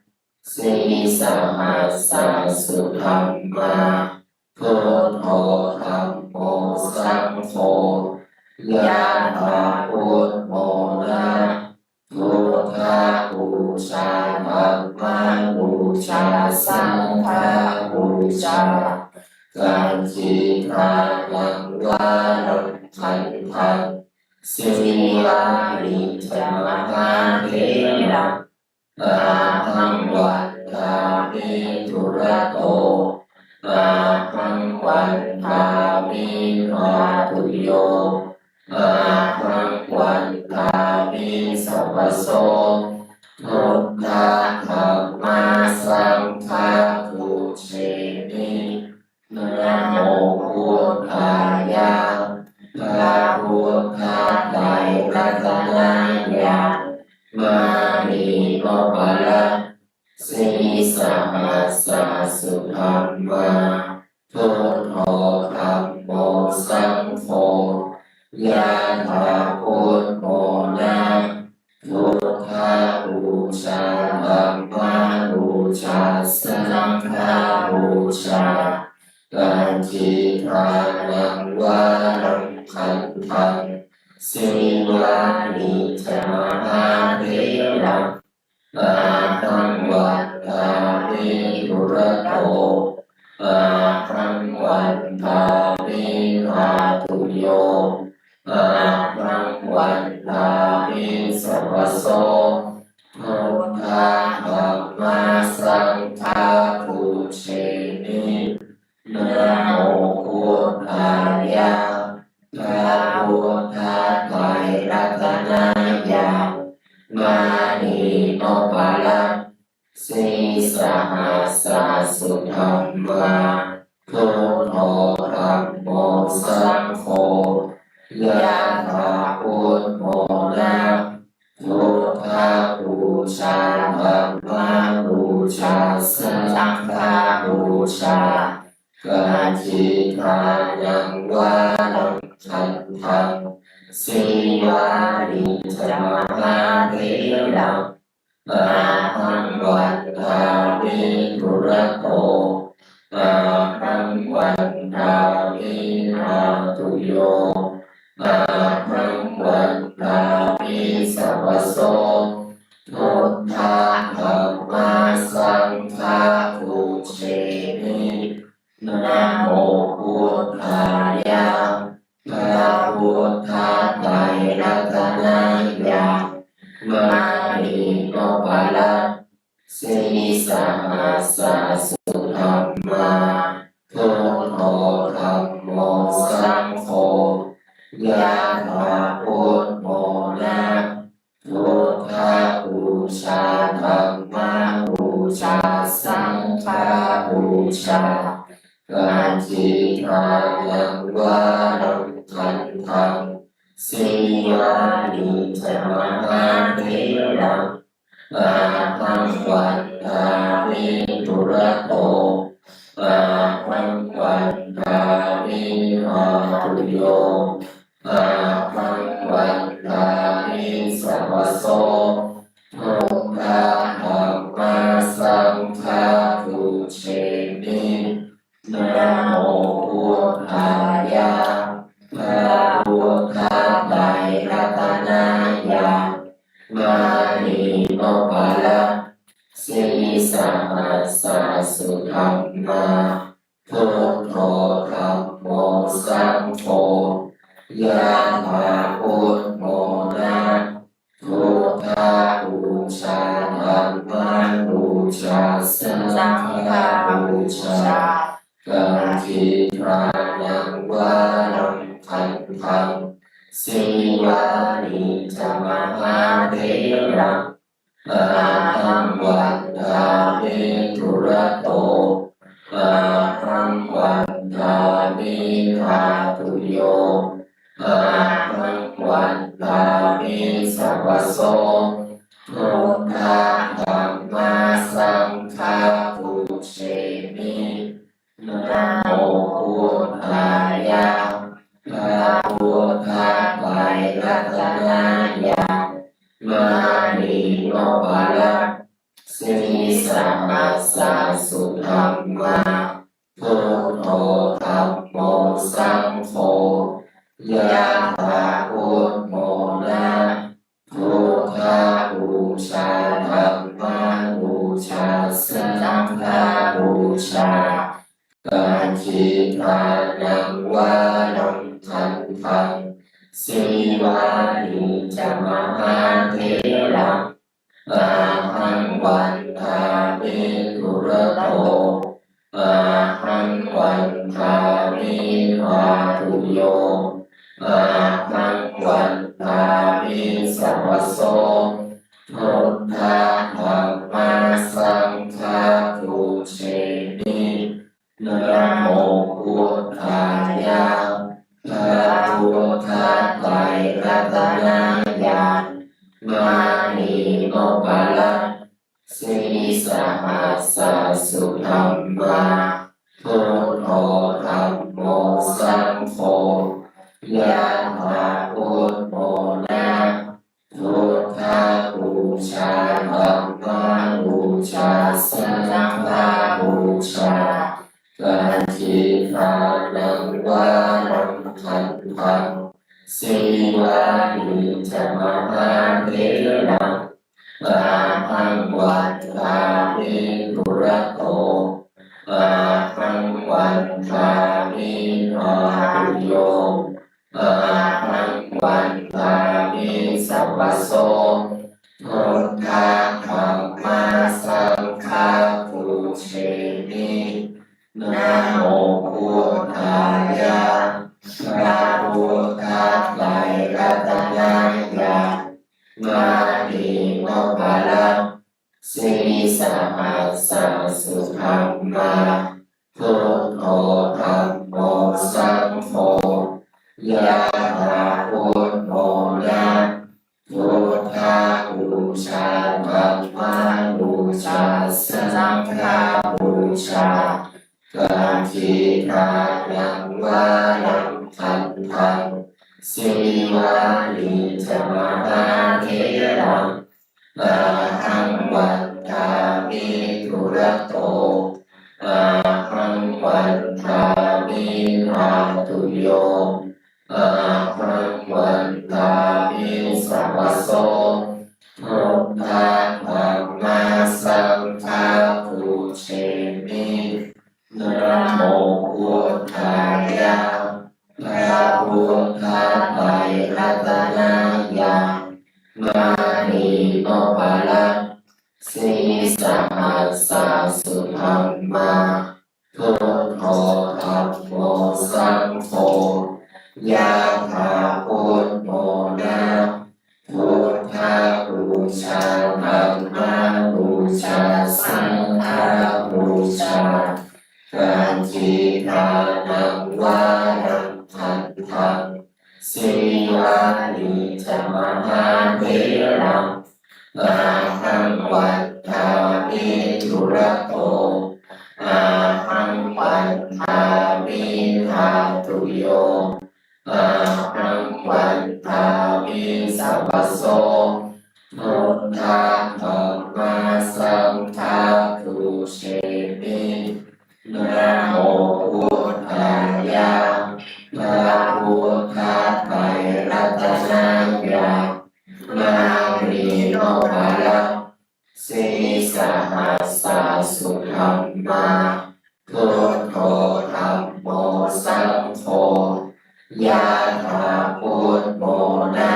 sīsahassa sudhammā, buddho dhammo saṅgho, yathā buddho na, buddhapūjā dhammapūjā saṅghapūjā, paccekānaṃ varaṃ khandhaṃ, sīvalī ca mahātheraṃ, ahaṃ vandāmi dūrato, ahaṃ vandāmi dhātuyo, ahaṃ vandāmi sabbaso. Buddha dhamma saṅgha pūjemi. Namo buddhāya. พระพุทธไตรรัตนญาณ มณีนพรัตน์ sīsahassa sudhammā, buddho dhammo saṅgho, yathā buddho na, buddhapūjā dhammapūjā saṅghapūjā, paccekānaṃ varaṃ khandhaṃ, sīvalī ca mahātheraṃ, ahaṃ vandāmi dūrato, ahaṃ vandāmi dhātuyo, ahaṃ vandāmi sabbaso. Buddha dhamma saṅgha pūjemi. Namo buddhāya. พระพุทธไตรรัตนญาณ มณีนพรัตน์ sīsahassa sudhammā, buddho dhammo saṅgho, yathā buddho na, buddhapūjā dhammapūjā saṅghapūjā, Kaccipāṇaṃ varaṃ gandaṃ, sīvalī ca mahātheraṃ, ahaṃ vandāmi dūrato, ahaṃ vandāmi dhātuyo, ahaṃ vandāmi sabbaso. Buddha dhamma saṅgha pūjemi. Namo buddhāya. พระพุทธไตรรัตนญาณ มณีนพรัตน์ sirasahassa sudhammā, buddho dhammo saṅgho, yathā buddhamona. Buddhapūjā, dhammapūjā, saṅghapūjā. Kaccipāṇaṃ varaṃ gandaṃ, sīvalī ca mahātheraṃ, ahaṃ vandāmi dūrato, ahaṃ vandāmi dhātuyo, ahaṃ vandāmi sabbaso. Buddha dhamma saṅgha pūjemi. Namo buddhāya. พระพุทธไตรรัตนญาณ มณีนพรัตน์ sirasahassa sudhammā, buddho dhammo saṅgho, yathā buddhamona. Buddhapūjā, dhammapūjā, saṅghapūjā. Kaccipāṇaṃ varaṃ gandaṃ, sīvalī ca mahātheraṃ, ahaṃ vandāmi dūrato, ahaṃ vandāmi dhātuyo, ahaṃ vandāmi sabbaso. Buddha dhamma saṅgha pūjemi. Namo buddhāya. พระพุทธไตรรัตนญาณ มณีนพรัตน์ sirasahassa sudhammā, buddho dhammo saṅgho, yathā buddhamona. Buddhapūjā, dhammapūjā, saṅghapūjā. Kaccipāṇaṃ varaṃ gandaṃ, sīvalī ca mahātheraṃ, ahaṃ vandāmi dūrato, ahaṃ vandāmi dhātuyo, ahaṃ vandāmi sabbaso. Buddha dhamma saṅgha pūjemi. Namo buddhāya. พระพุทธไตรรัตนญาณ มณีนพรัตน์ sirasahassa sudhammā, buddho dhammo saṅgho, yathā buddhamona. Buddhapūjā, dhammapūjā, saṅghapūjā. Kaccipāṇaṃ varaṃ gandaṃ, sīvalī ca mahātheraṃ, ahaṃ vandāmi dūrato, ahaṃ vandāmi dhātuyo, ahaṃ vandāmi sabbaso. Buddha dhamma saṅgha pūjemi. Namo buddhāya. พระพุทธไตรรัตนญาณ มณีนพรัตน์ sirasahassa sudhammā, buddho dhammo saṅgho, yathā buddhamona. Buddhapūjā, dhammapūjā, saṅghapūjā. Dakkhiṇānaṃ varaṃ khandhaṃ sīvalī ca mahātheraṃ, ahaṃ vandāmi dūrato, ahaṃ vandāmi dhātuyo, ahaṃ vandāmi sabbaso. Buddha dhamma saṅgha pūjemi. Namo buddhāya. พระพุทธไตรรัตนญาณ มณีนพรัตน์ sīsahassa sudhammā, buddho dhammo saṅgho, yāthābhummona. Buddhapūjā dhammapūjā saṅghapūjā, dakkhiṇānaṃ varaṃ khandhaṃ sīvalī ca mahātheraṃ, ahaṃ vandāmi dūrato, ahaṃ vandāmi dhātuyo, ahaṃ vandāmi sabbaso. Buddha dhamma saṅgha pūjemi. Namo buddhāya. พระพุทธไตรรัตนญาณ มณีนพรัตน์ sīsahassa sudhammā, buddho dhammo saṅgho, yāthābhummona.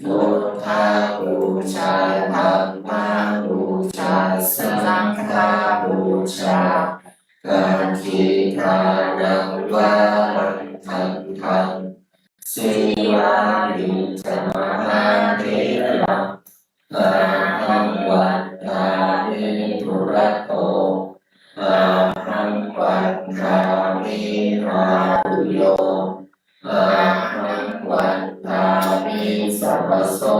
Buddhapūjā dhammapūjā saṅghapūjā, dakkhiṇānaṃ varaṃ khandhaṃ sīvalī ca mahātheraṃ, ahaṃ vandāmi dūrato, ahaṃ vandāmi dhātuyo, ahaṃ vandāmi sabbaso.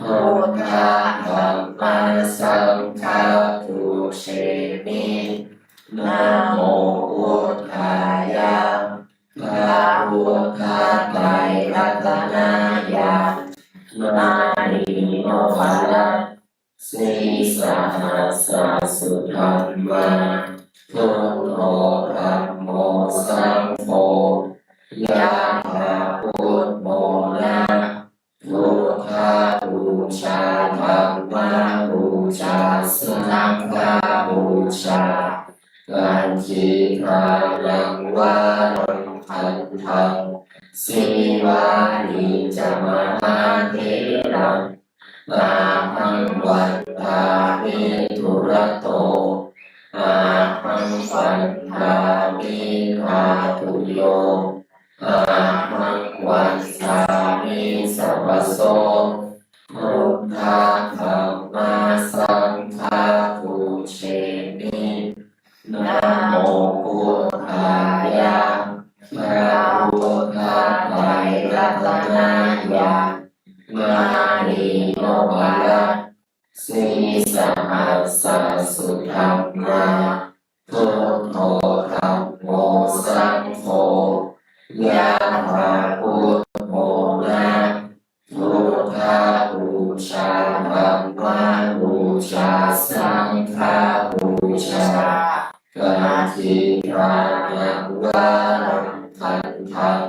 Buddha dhamma saṅgha pūjemi. Namo buddhāya. พระพุทธไตรรัตนญาณ มณีนพรัตน์ sīsahassa sudhammā, buddho dhammo saṅgho, yāthābhummona. Buddhapūjā dhammapūjā saṅghapūjā, dakkhiṇānaṃ varaṃ khandhaṃ sīvalī ca mahātheraṃ, ahaṃ vandāmi dūrato, ahaṃ vandāmi dhātuyo, ahaṃ vandāmi sabbaso. Buddha dhamma saṅgha pūjemi. Namo buddhāya. พระพุทธไตรรัตนญาณ มณีนพรัตน์ sīsahassa sudhammā, buddho dhammo saṅgho, yāthābhummona. Buddhapūjā dhammapūjā saṅghapūjā, dakkhiṇānaṃ varaṃ khandhaṃ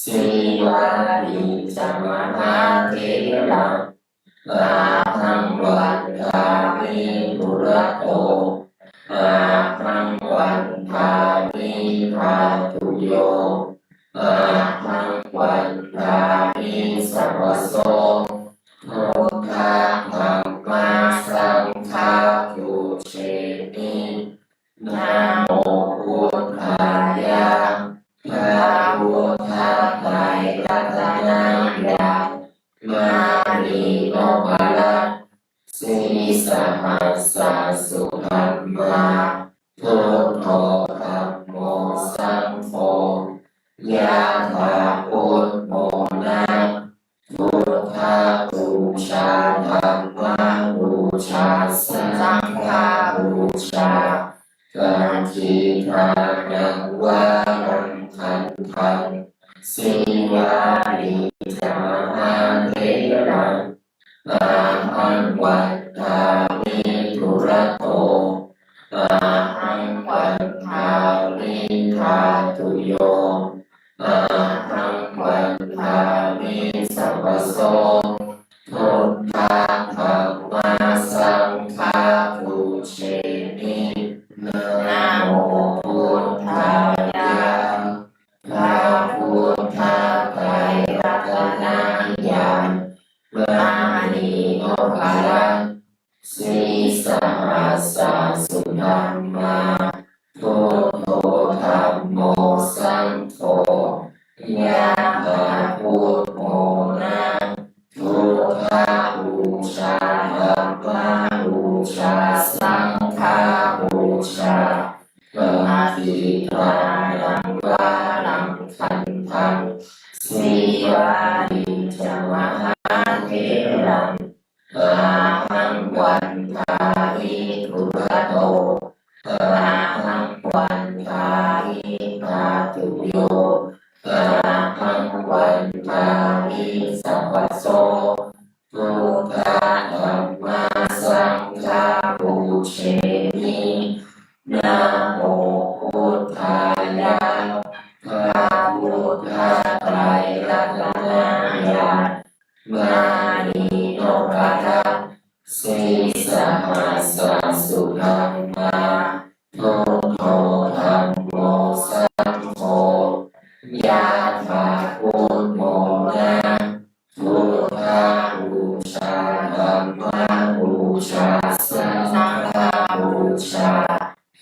sīvalī ca mahātheraṃ, ahaṃ vandāmi dūrato, ahaṃ vandāmi dhātuyo, ahaṃ vandāmi sabbaso. Buddha dhamma saṅgha pūjemi. Namo buddhāya. พระพุทธไตรรัตนญาณ มณีนพรัตน์ sīsahassa sudhammā, Sīvalī ca mahātheraṃ ahaṃ vandāmi dūrato. Ahaṃ vandāmi dhātuyo, ahaṃ vandāmi sabbaso. Buddha dhamma saṅgha pūjemi. Namo buddhāya. พระพุทธไตรรัตนญาณ มณีนพรัตน์ Sīsahassa-sudhammā, buddho dhammo saṅgho, yathā buddho na, buddhapūjā dhammapūjā saṅghapūjā, paṭiggaṇhaṃ varaṃ gandhaṃ, Sīvalī ca mahātheraṃ ahaṃ vandāmi dūrato. Ahaṃ vandāmi dhātuyo, ahaṃ vandāmi sabbaso. Buddha dhamma saṅgha pūjemi. Namo buddhāya. พระพุทธไตรรัตนญาณ มณีนพรัตน์ Sīsahassa-sudhammā, buddho dhammo saṅgho, yathā buddho na, buddhapūjā dhammapūjā saṅghapūjā,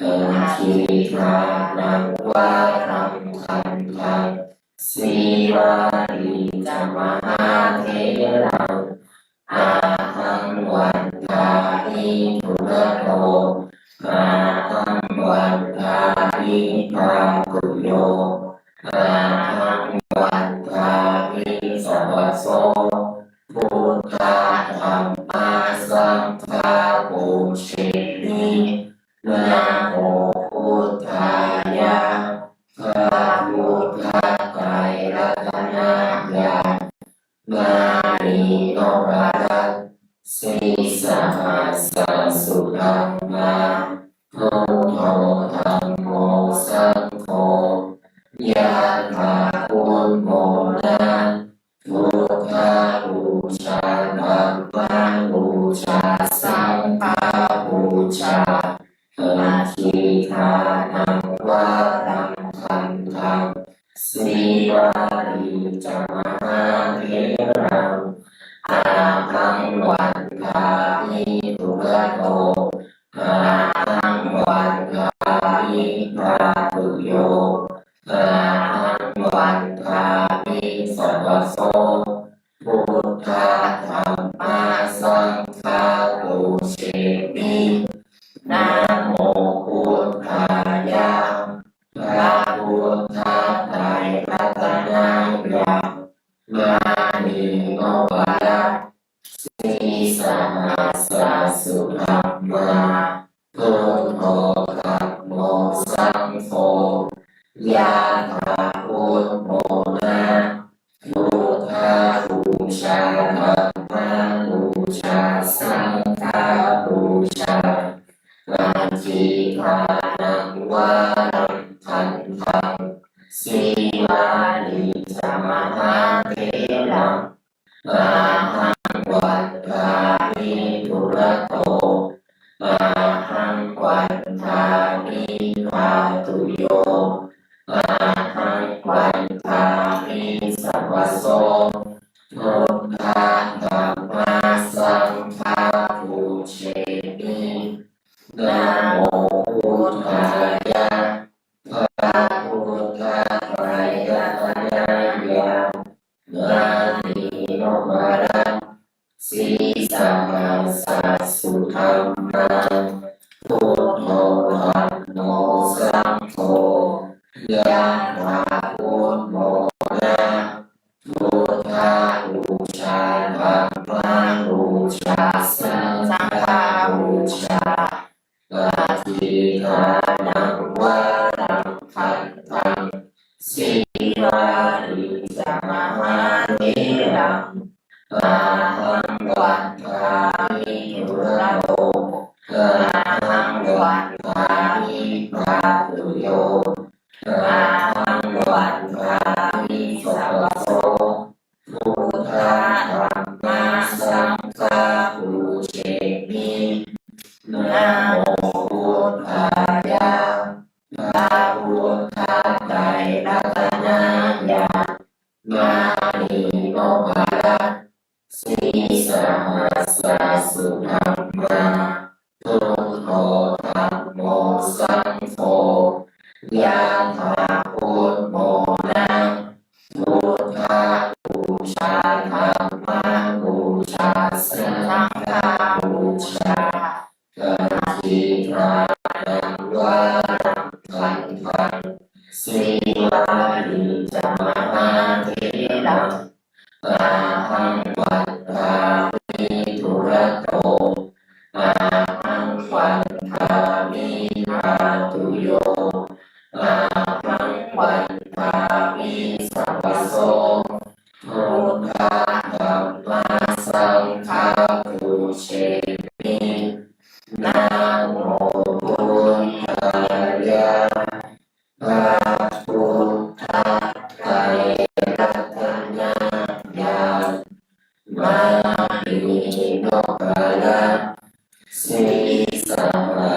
paṭiggaṇhaṃ varaṃ gandhaṃ, Sīvalī ca mahātheraṃ ahaṃ vandāmi dūrato. Ahaṃ vandāmi dhātuyo, ahaṃ vandāmi sabbaso. Buddha dhamma saṅgha pūjemi. Namo buddhāya. พระพุทธไตรรัตนญาณ มณีนพรัตน์ Sīsahassa-sudhammā, buddho dhammo saṅgho, yathā buddho na, buddhapūjā dhammapūjā saṅghapūjā, paṭiggaṇhaṃ varaṃ gandhaṃ, Sīvalī ca mahātheraṃ ahaṃ vandāmi dūrato. Ahaṃ vandāmi dhātuyo, ahaṃ vandāmi sabbaso. Buddha dhamma saṅgha pūjemi. Namo buddhāya. พระพุทธไตรรัตนญาณ มณีนพรัตน์ Sīsahassa-sudhammā, buddho dhammo saṅgho, yathā buddho na, buddhapūjā dhammapūjā saṅghapūjā, paṭiggaṇhaṃ varaṃ gandhaṃ, Sīvalī ca mahātheraṃ ahaṃ vandāmi dūrato. Ahaṃ vandāmi dhātuyo, ahaṃ vandāmi sabbaso. Buddha dhamma saṅgha pūjemi. Namo buddhāya. พระพุทธไตรรัตนญาณ มณีนพรัตน์ Sīsahassa-sudhammā, buddho dhammo saṅgho, yathā buddho na, buddhapūjā dhammapūjā saṅghapūjā, paṭiggaṇhaṃ varaṃ gandhaṃ, Sīvalī Ahaṃ vandāmi sabbaso buddha dhamma saṅgha pūjemi. Namo buddhāya. พระพุทธไตรรัตนญาณ มณีนพรัตน์ sīsahassa sudhammā, buddho dhammo saṅgho, yathā buddhamona, buddhapūjā dhammapūjā saṅghapūjā, dakkhiṇānaṃ vāraṃ gandhaṃ, sīvalī ca mahātheraṃ, ahaṃ vandāmi dūrato, ahaṃ vandāmi dhātuyo, ahaṃ vandāmi sabbaso, buddha dhamma saṅgha pūjemi. Namo buddhāya. พระพุทธไตรรัตนญาณ มณีนพรัตน์ sīsahassa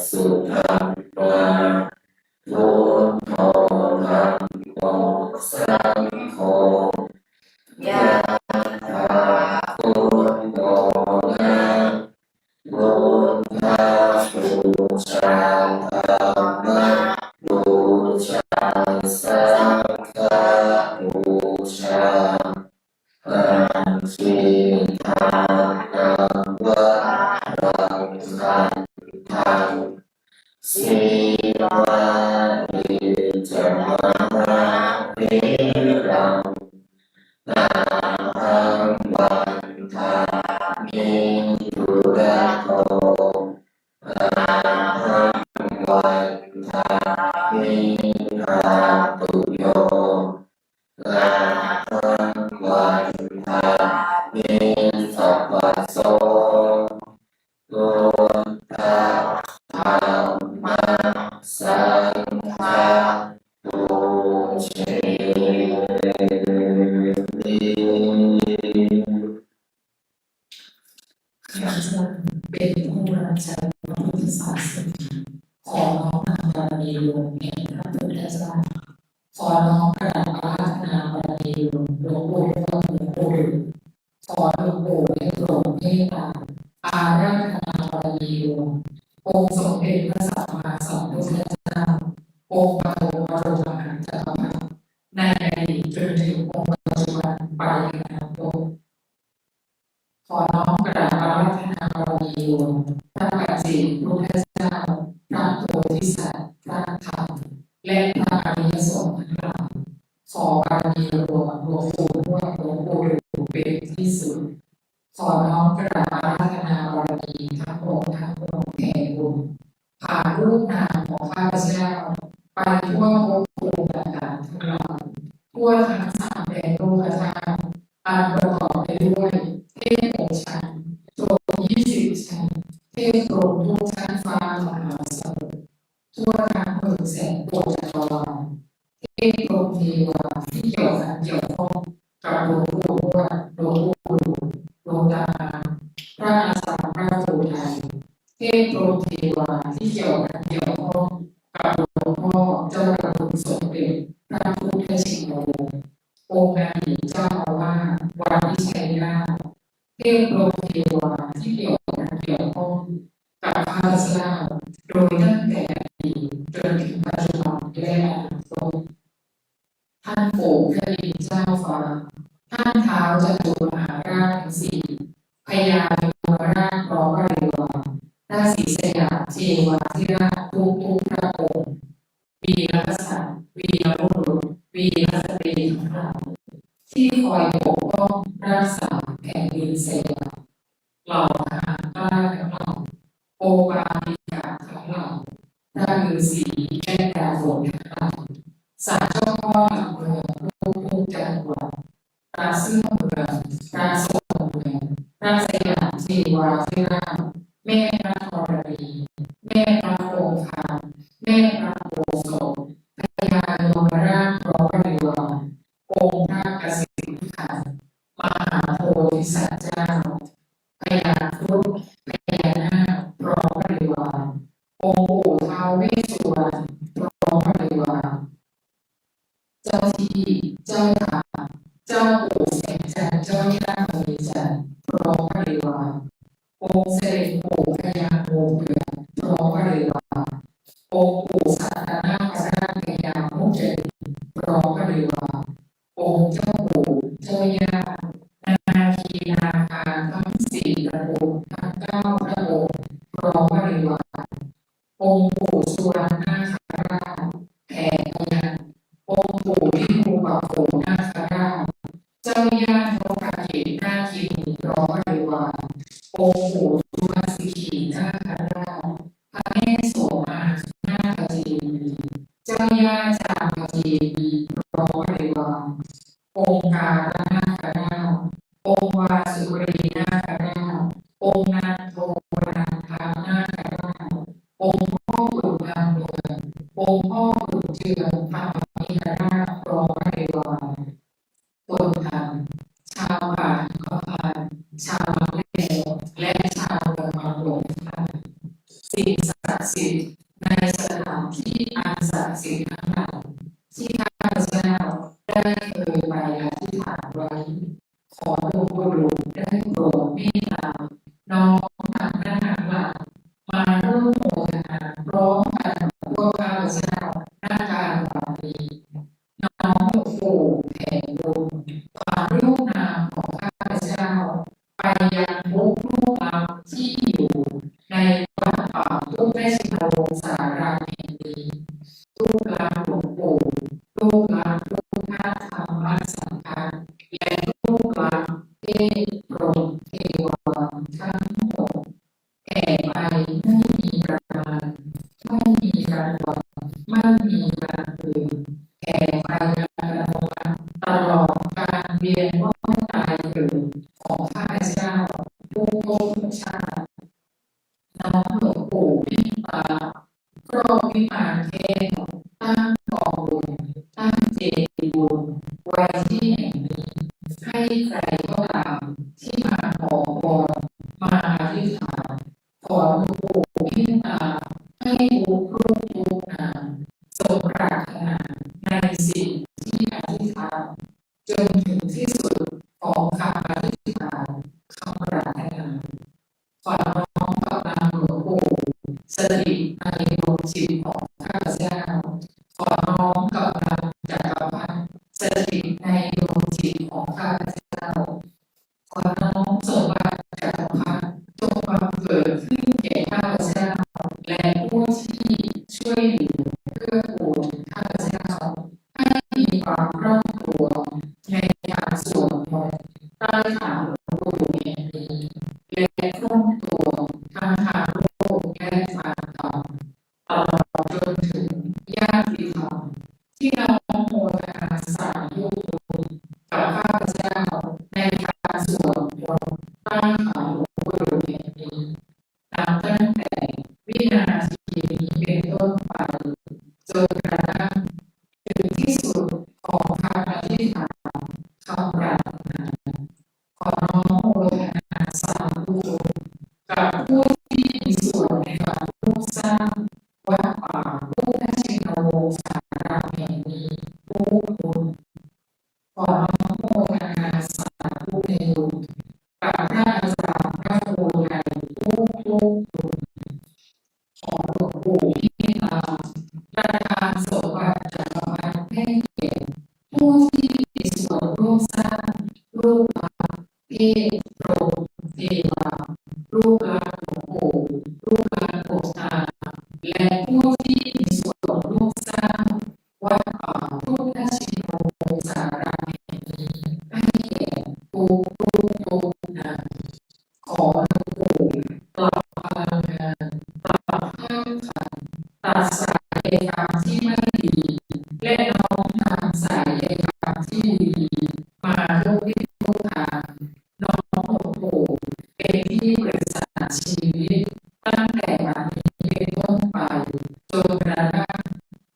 sudhammā, buddho dhammo saṅgho, yathā buddhamona, buddhapūjā dhammapūjā saṅghapūjā, dakkhiṇānaṃ vāraṃ gandhaṃ, sīvalī ca mahātheraṃ, ahaṃ vandāmi dūrato, ahaṃ vandāmi dhātuyo, ahaṃ vandāmi sabbaso, buddha dhamma saṅgha pūjemi. ข้าพเจ้าเป็นผู้รับใช้พระพุทธศาสนา ขอน้อมนำบารมีบุญแห่งพระพุทธเจ้า ขอน้อมกราบอาราธนาบารมีบุญหลวงปู่ทวดหลวงปู่ดู่ ขอหลวงปู่และกรมเมตตา อาราธนาบารมีบุญองค์สมเด็จพระสัมมาสัมพุทธเจ้า องค์ปฐมบรมมหาจักรพรรดิ ในอดีตจนถึงองค์ปัจจุบันไปอนาคต ขอน้อมกราบอาราธนาบารมีองค์พระปัจเจกพุทธเจ้า พระโพธิสัตว์ พระธรรม และพระอริยสงฆ์ทั้งหลาย ขอบารมีรวมหลวงปู่ทวดหลวงปู่ดู่เป็นที่สุด ขอน้อมกราบอาราธนาบารมีทั้งองค์ทั้งปวงแผ่บุญ ผ่านรูปนามของข้าพเจ้า ไปทั่วภพภูมิต่างๆทั้งหลาย ทั่วทั้งสามแดนโลกธาตุ อันประกอบไปด้วยเทพหกชั้น พรหมยี่สิบชั้น เทพพรหมทุกชั้นฟ้ามหาสมุทร ทั่วทั้งหมื่นแสนโกฏจักรวาล เทพพรหมเทวาที่เกี่ยวพันเกี่ยวข้องกับหลวงปู่ทวด หลวงปู่ดู่ หลวงตา พระอาจารย์ พระโพธิ์ไทย เทพพรหมเทวาที่เกี่ยวพันเกี่ยวข้องกับหลวงพ่อเจ้าประคุณสมเด็จพระพุทธชินวงศ์ องค์อดีตเจ้าอาวาสวัดวิชัยนาถ เทพพรหมเทวาที่เกี่ยวพันเกี่ยวข้องกับข้าพเจ้า โดยตั้งแต่อดีตจนถึงปัจจุบันและอนาคต ท่านปู่พระอินทร์เจ้าฟ้า ท่านท้าวจตุมหาราชทั้งสี่ พญายมราชพร้อมบริวาร พระศรีสยามเทวาธิราชทุกๆพระองค์ วีรกษัตริย์ วีรบุรุษ วีรสตรีทั้งหลาย ที่คอยปกป้องรักษาแผ่นดินสยาม เหล่าทหารกล้าทั้งหลาย โอปาติกะทั้งหลาย พระฤาษีแม่ปลาฝนทั้งหลาย ศาลเจ้าพ่อหลักเมืองทุกๆจังหวัด พระเสื้อเมือง พระทรงเมือง พระสยามเทวาธิราช แม่พระธรณี แม่พระคงคา แม่พระโอสถ จ้าค่ะ เจ้าปู่แสงจันทร์ เจ้าย่าพรหมจันทร์ พร้อมบริวาร องค์เสด็จปู่พญางูเผือก พร้อมบริวาร องค์ปู่สัตตนาคราชพญามุจลิน พร้อมบริวาร องค์เจ้าปู่เจ้าย่า นาคีนาคาทั้งสี่ตระกูล ทั้งเก้าพระองค์ พร้อมบริวาร องค์ปู่สุวรรณนาคราช แผ่ไปยัง องค์ปู่วิรูปักโขนาคราช เจ้าย่านกกาเกตนาคินี พร้อมบริวาร องค์ปู่สุวัสสิขีนาคราช พระแม่โสมานาคเจดีย์ เจ้าย่าจามเจดีย์ พร้อมบริวาร องค์การนาคราช องค์วาสุรีนาคราช องค์นันโทปนันทนาคราช องค์พ่อขุนพันเมือง องค์พ่อขุนเจืองธรรมมิตรราช พร้อมบริวาร คนไทย ชาวป่าหิมพานต์ ชาวแม่และชาวเมืองบางหลวงทั้งหลาย สิ่งศักดิ์สิทธิ์ในสถานที่อันศักดิ์สิทธิ์ทั้งหลาย ที่ข้าพเจ้าได้เคยไปอธิษฐานไว้ ขอหลวงปู่ดูลย์ได้โปรดเมตตา น้อมนำท่านทั้งหลายมาร่วมโมทนาพร้อมกันกับพวกข้าพเจ้า ณ การบัดนี้ น้อมหลวงปู่แผ่บุญผ่านรูปนามของข้าพเจ้า ไปยังทุกรูปลักษณ์ที่อยู่ในวัดป่าพุทธชินวงศารามแห่งนี้ รูปลักษณ์หลวงปู่ รูปลักษณ์พุทธธรรมสังฆะ และรูปลักษณ์เทพพรหมเทวาทั้งหมด แผ่ไปไม่มีประมาณ ไม่มีกลางวัน ไม่มีกลางคืน แผ่ไปอัตโนมัติ ตลอดการเวียนว่ายตายเกิดของข้าพเจ้าทุกภพทุกชาติ น้อมหลวงปู่เมตตา ครอบวิมานแก้ว ตั้งกองบุญ ตั้งเจดีย์บุญไว้ที่แห่งนี้ ให้ใครก็ตามที่มาขอพร มาอธิษฐาน ขอหลวงปู่เมตตา ให้ทุกรูปทุกนาม สมปรารถนาในสิ่งที่อธิษฐาน จนถึงที่สุดของคำอธิษฐาน คำปรารถนา ขอน้อมกำลังหลวงปู่ สถิตในดวงจิตของข้าพเจ้า ขอน้อมกำลังจักรพรรดิ สถิตในดวงจิตของข้าพเจ้า ขอน้อมสมบัติจักรพรรดิ จงบังเกิดขึ้นแก่ข้าพเจ้า และผู้ที่ช่วยเหลือเกื้อกูลข้าพเจ้า ให้มีความร่ำรวยในการสวดมนต์ใต้ฐานหลวงปู่แห่งนี้ และคล่องตัวทั้งทางโลกและทางธรรม ตลอดจนถึงญาติธรรม ที่น้อมโมทนาสาธุบุญกับข้าพเจ้า ในการสวดมนต์ใต้ฐานหลวงปู่แห่งนี้ นับตั้งแต่วินาทีนี้เป็นต้นไป จนกระทั่งถึงที่สุดของคำอธิษฐาน คำปรารถนา ขอน้อมโมทนาสาธุบุญกับผู้ที่มีส่วนในการร่วมสร้างวัดป่าพุทธชินวงศารามแห่งนี้ทุกคน ขอน้อมโมทนาสาธุในบุญกับพระอาจารย์พระโพธิ์ไตรทุกทุกคน ขอหลวงปู่เมตตาประทานสมบัติจักรพรรดิให้แก่ผู้ที่มีส่วนร่วมสร้างรูปลักษณ์เทพพรหมเทวา รูปลักษณ์หลวงปู่ รูปลักษณ์หลวงตา และผู้ที่มีส่วนร่วมสร้างวัดป่าพุทธชินวงศารามแห่งนี้ให้แก่ทุกทุกทุกนาม ขอหลวงปู่ปรับพลังงาน ปรับธาตุขันธ์ ตัดสายใยกรรมที่ไม่ดี และน้อมนำสายใยกรรมที่ดีมาทุกทิศทุกทาง น้อมหลวงปู่เป็นที่ปรึกษาชีวิต ตั้งแต่วันนี้เป็นต้นไป จนกระทั่ง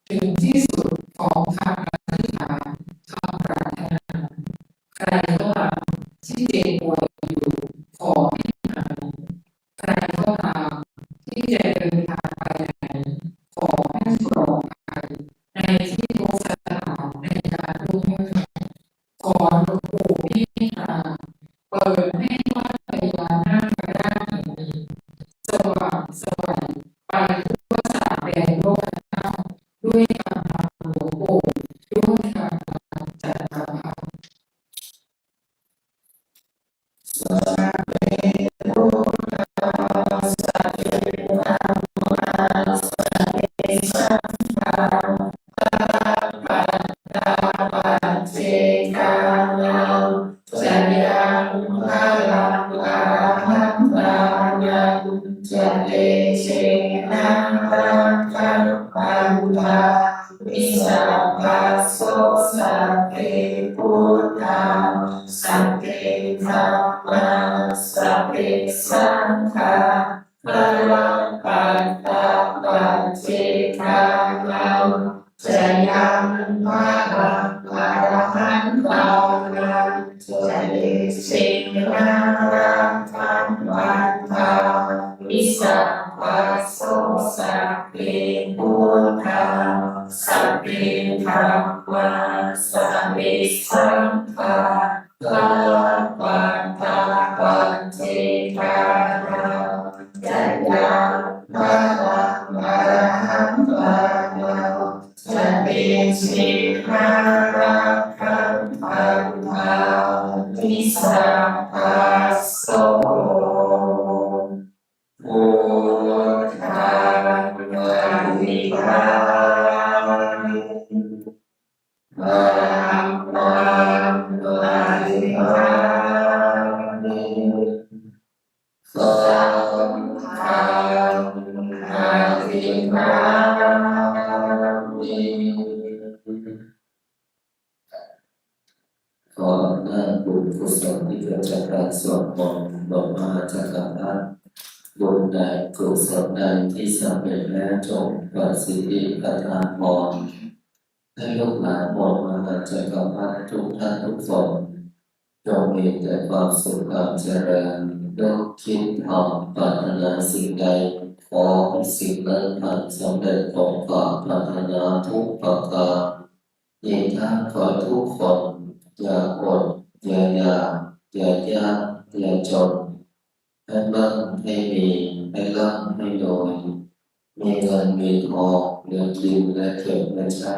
ถึงที่สุดของคำอธิษฐาน คำปรารถนา ใครก็ตามที่เจ็บป่วยอยู่ ขอให้หาย ใครก็ตามที่จะเดินทางไปไหน ขอให้ปลอดภัยในที่ทุกสถานในการร่วม ด้วยกำลังหลวงปู่ ด้วยกำลังจักรพรรดิ Sabbe buddhā, sabbe dhammā, sabbe saṅghā, balappattā paccekānañca yaṃ balaṃ arahantānañca tejena rakkhaṃ bandhāmi sabbaso. Sabbe buddhā, sabbe dhammā, sabbe saṅghā, balappattā paccekānañca yaṃ balaṃ arahantānañca tejena rakkhaṃ bandhāmi sabbaso. Sabbe buddhā, sabbe dhammā, sabbe saṅghā, balappattā paccekānañca yaṃ balaṃ arahantānañca tejena rakkhaṃ bandhāmi sabbaso. Buddhaṃ abhivādemi, dhammaṃ abhivādemi, saṅghaṃ abhivādemi. ขออำนาจบุญกุศลที่เกิดจากการสวดมนต์บทมหาจักรพรรดิ บุญใดกุศลใดที่สำเร็จแล้วจงประสิทธิประทานพร ให้ลูกหลานบทมหาจักรพรรดิทุกท่านทุกคน จงมีแต่ความสุขความเจริญ นึกคิดทำปรารถนาสิ่งใด ขอให้สิ่งนั้นสำเร็จสมความปรารถนาทุกประการ อีกทั้งขอให้ทุกคนอย่าอด อย่าอยาก อย่ายาก อย่าจน ให้มั่งให้มี ให้ร่ำให้รวย มีเงินมีทองเหลือกินและเก็บไว้ใช้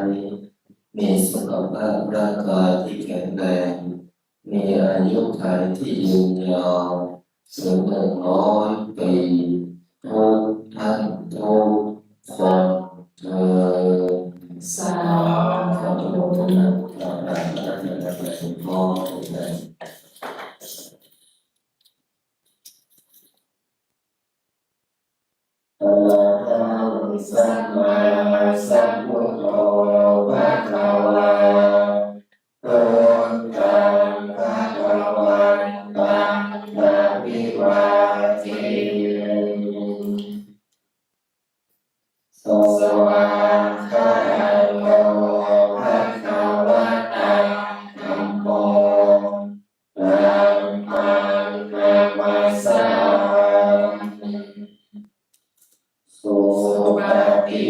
มีสุขภาพร่างกายที่แข็งแรง มีอายุขัยที่ยืนยาวถึงหนึ่งร้อยปี ทุกท่านทุกคนเทอญ สาธุ ขออนุโมทนาบุญกับพระอาจารย์และหลวงพ่อทุกท่าน Arahaṃ sammāsambuddho bhagavā. Buddhaṃ bhagavantaṃ abhivādemi. Svākkhāto bhagavatā dhammo. Dhammaṃ namassāmi.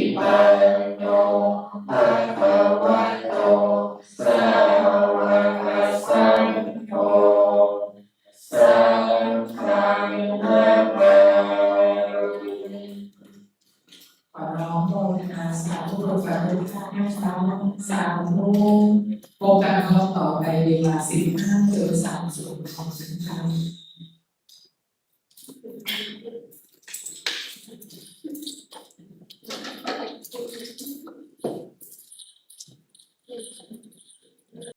Supaṭipanno bhagavato sāvakasaṅgho. Saṅghaṃ namāmi. ขอน้อมโมทนาสาธุกับทุกท่านนะคะ สาธุ พบกันรอบต่อไปเวลาสิบห้าจนสามสิบนาทีค่ะ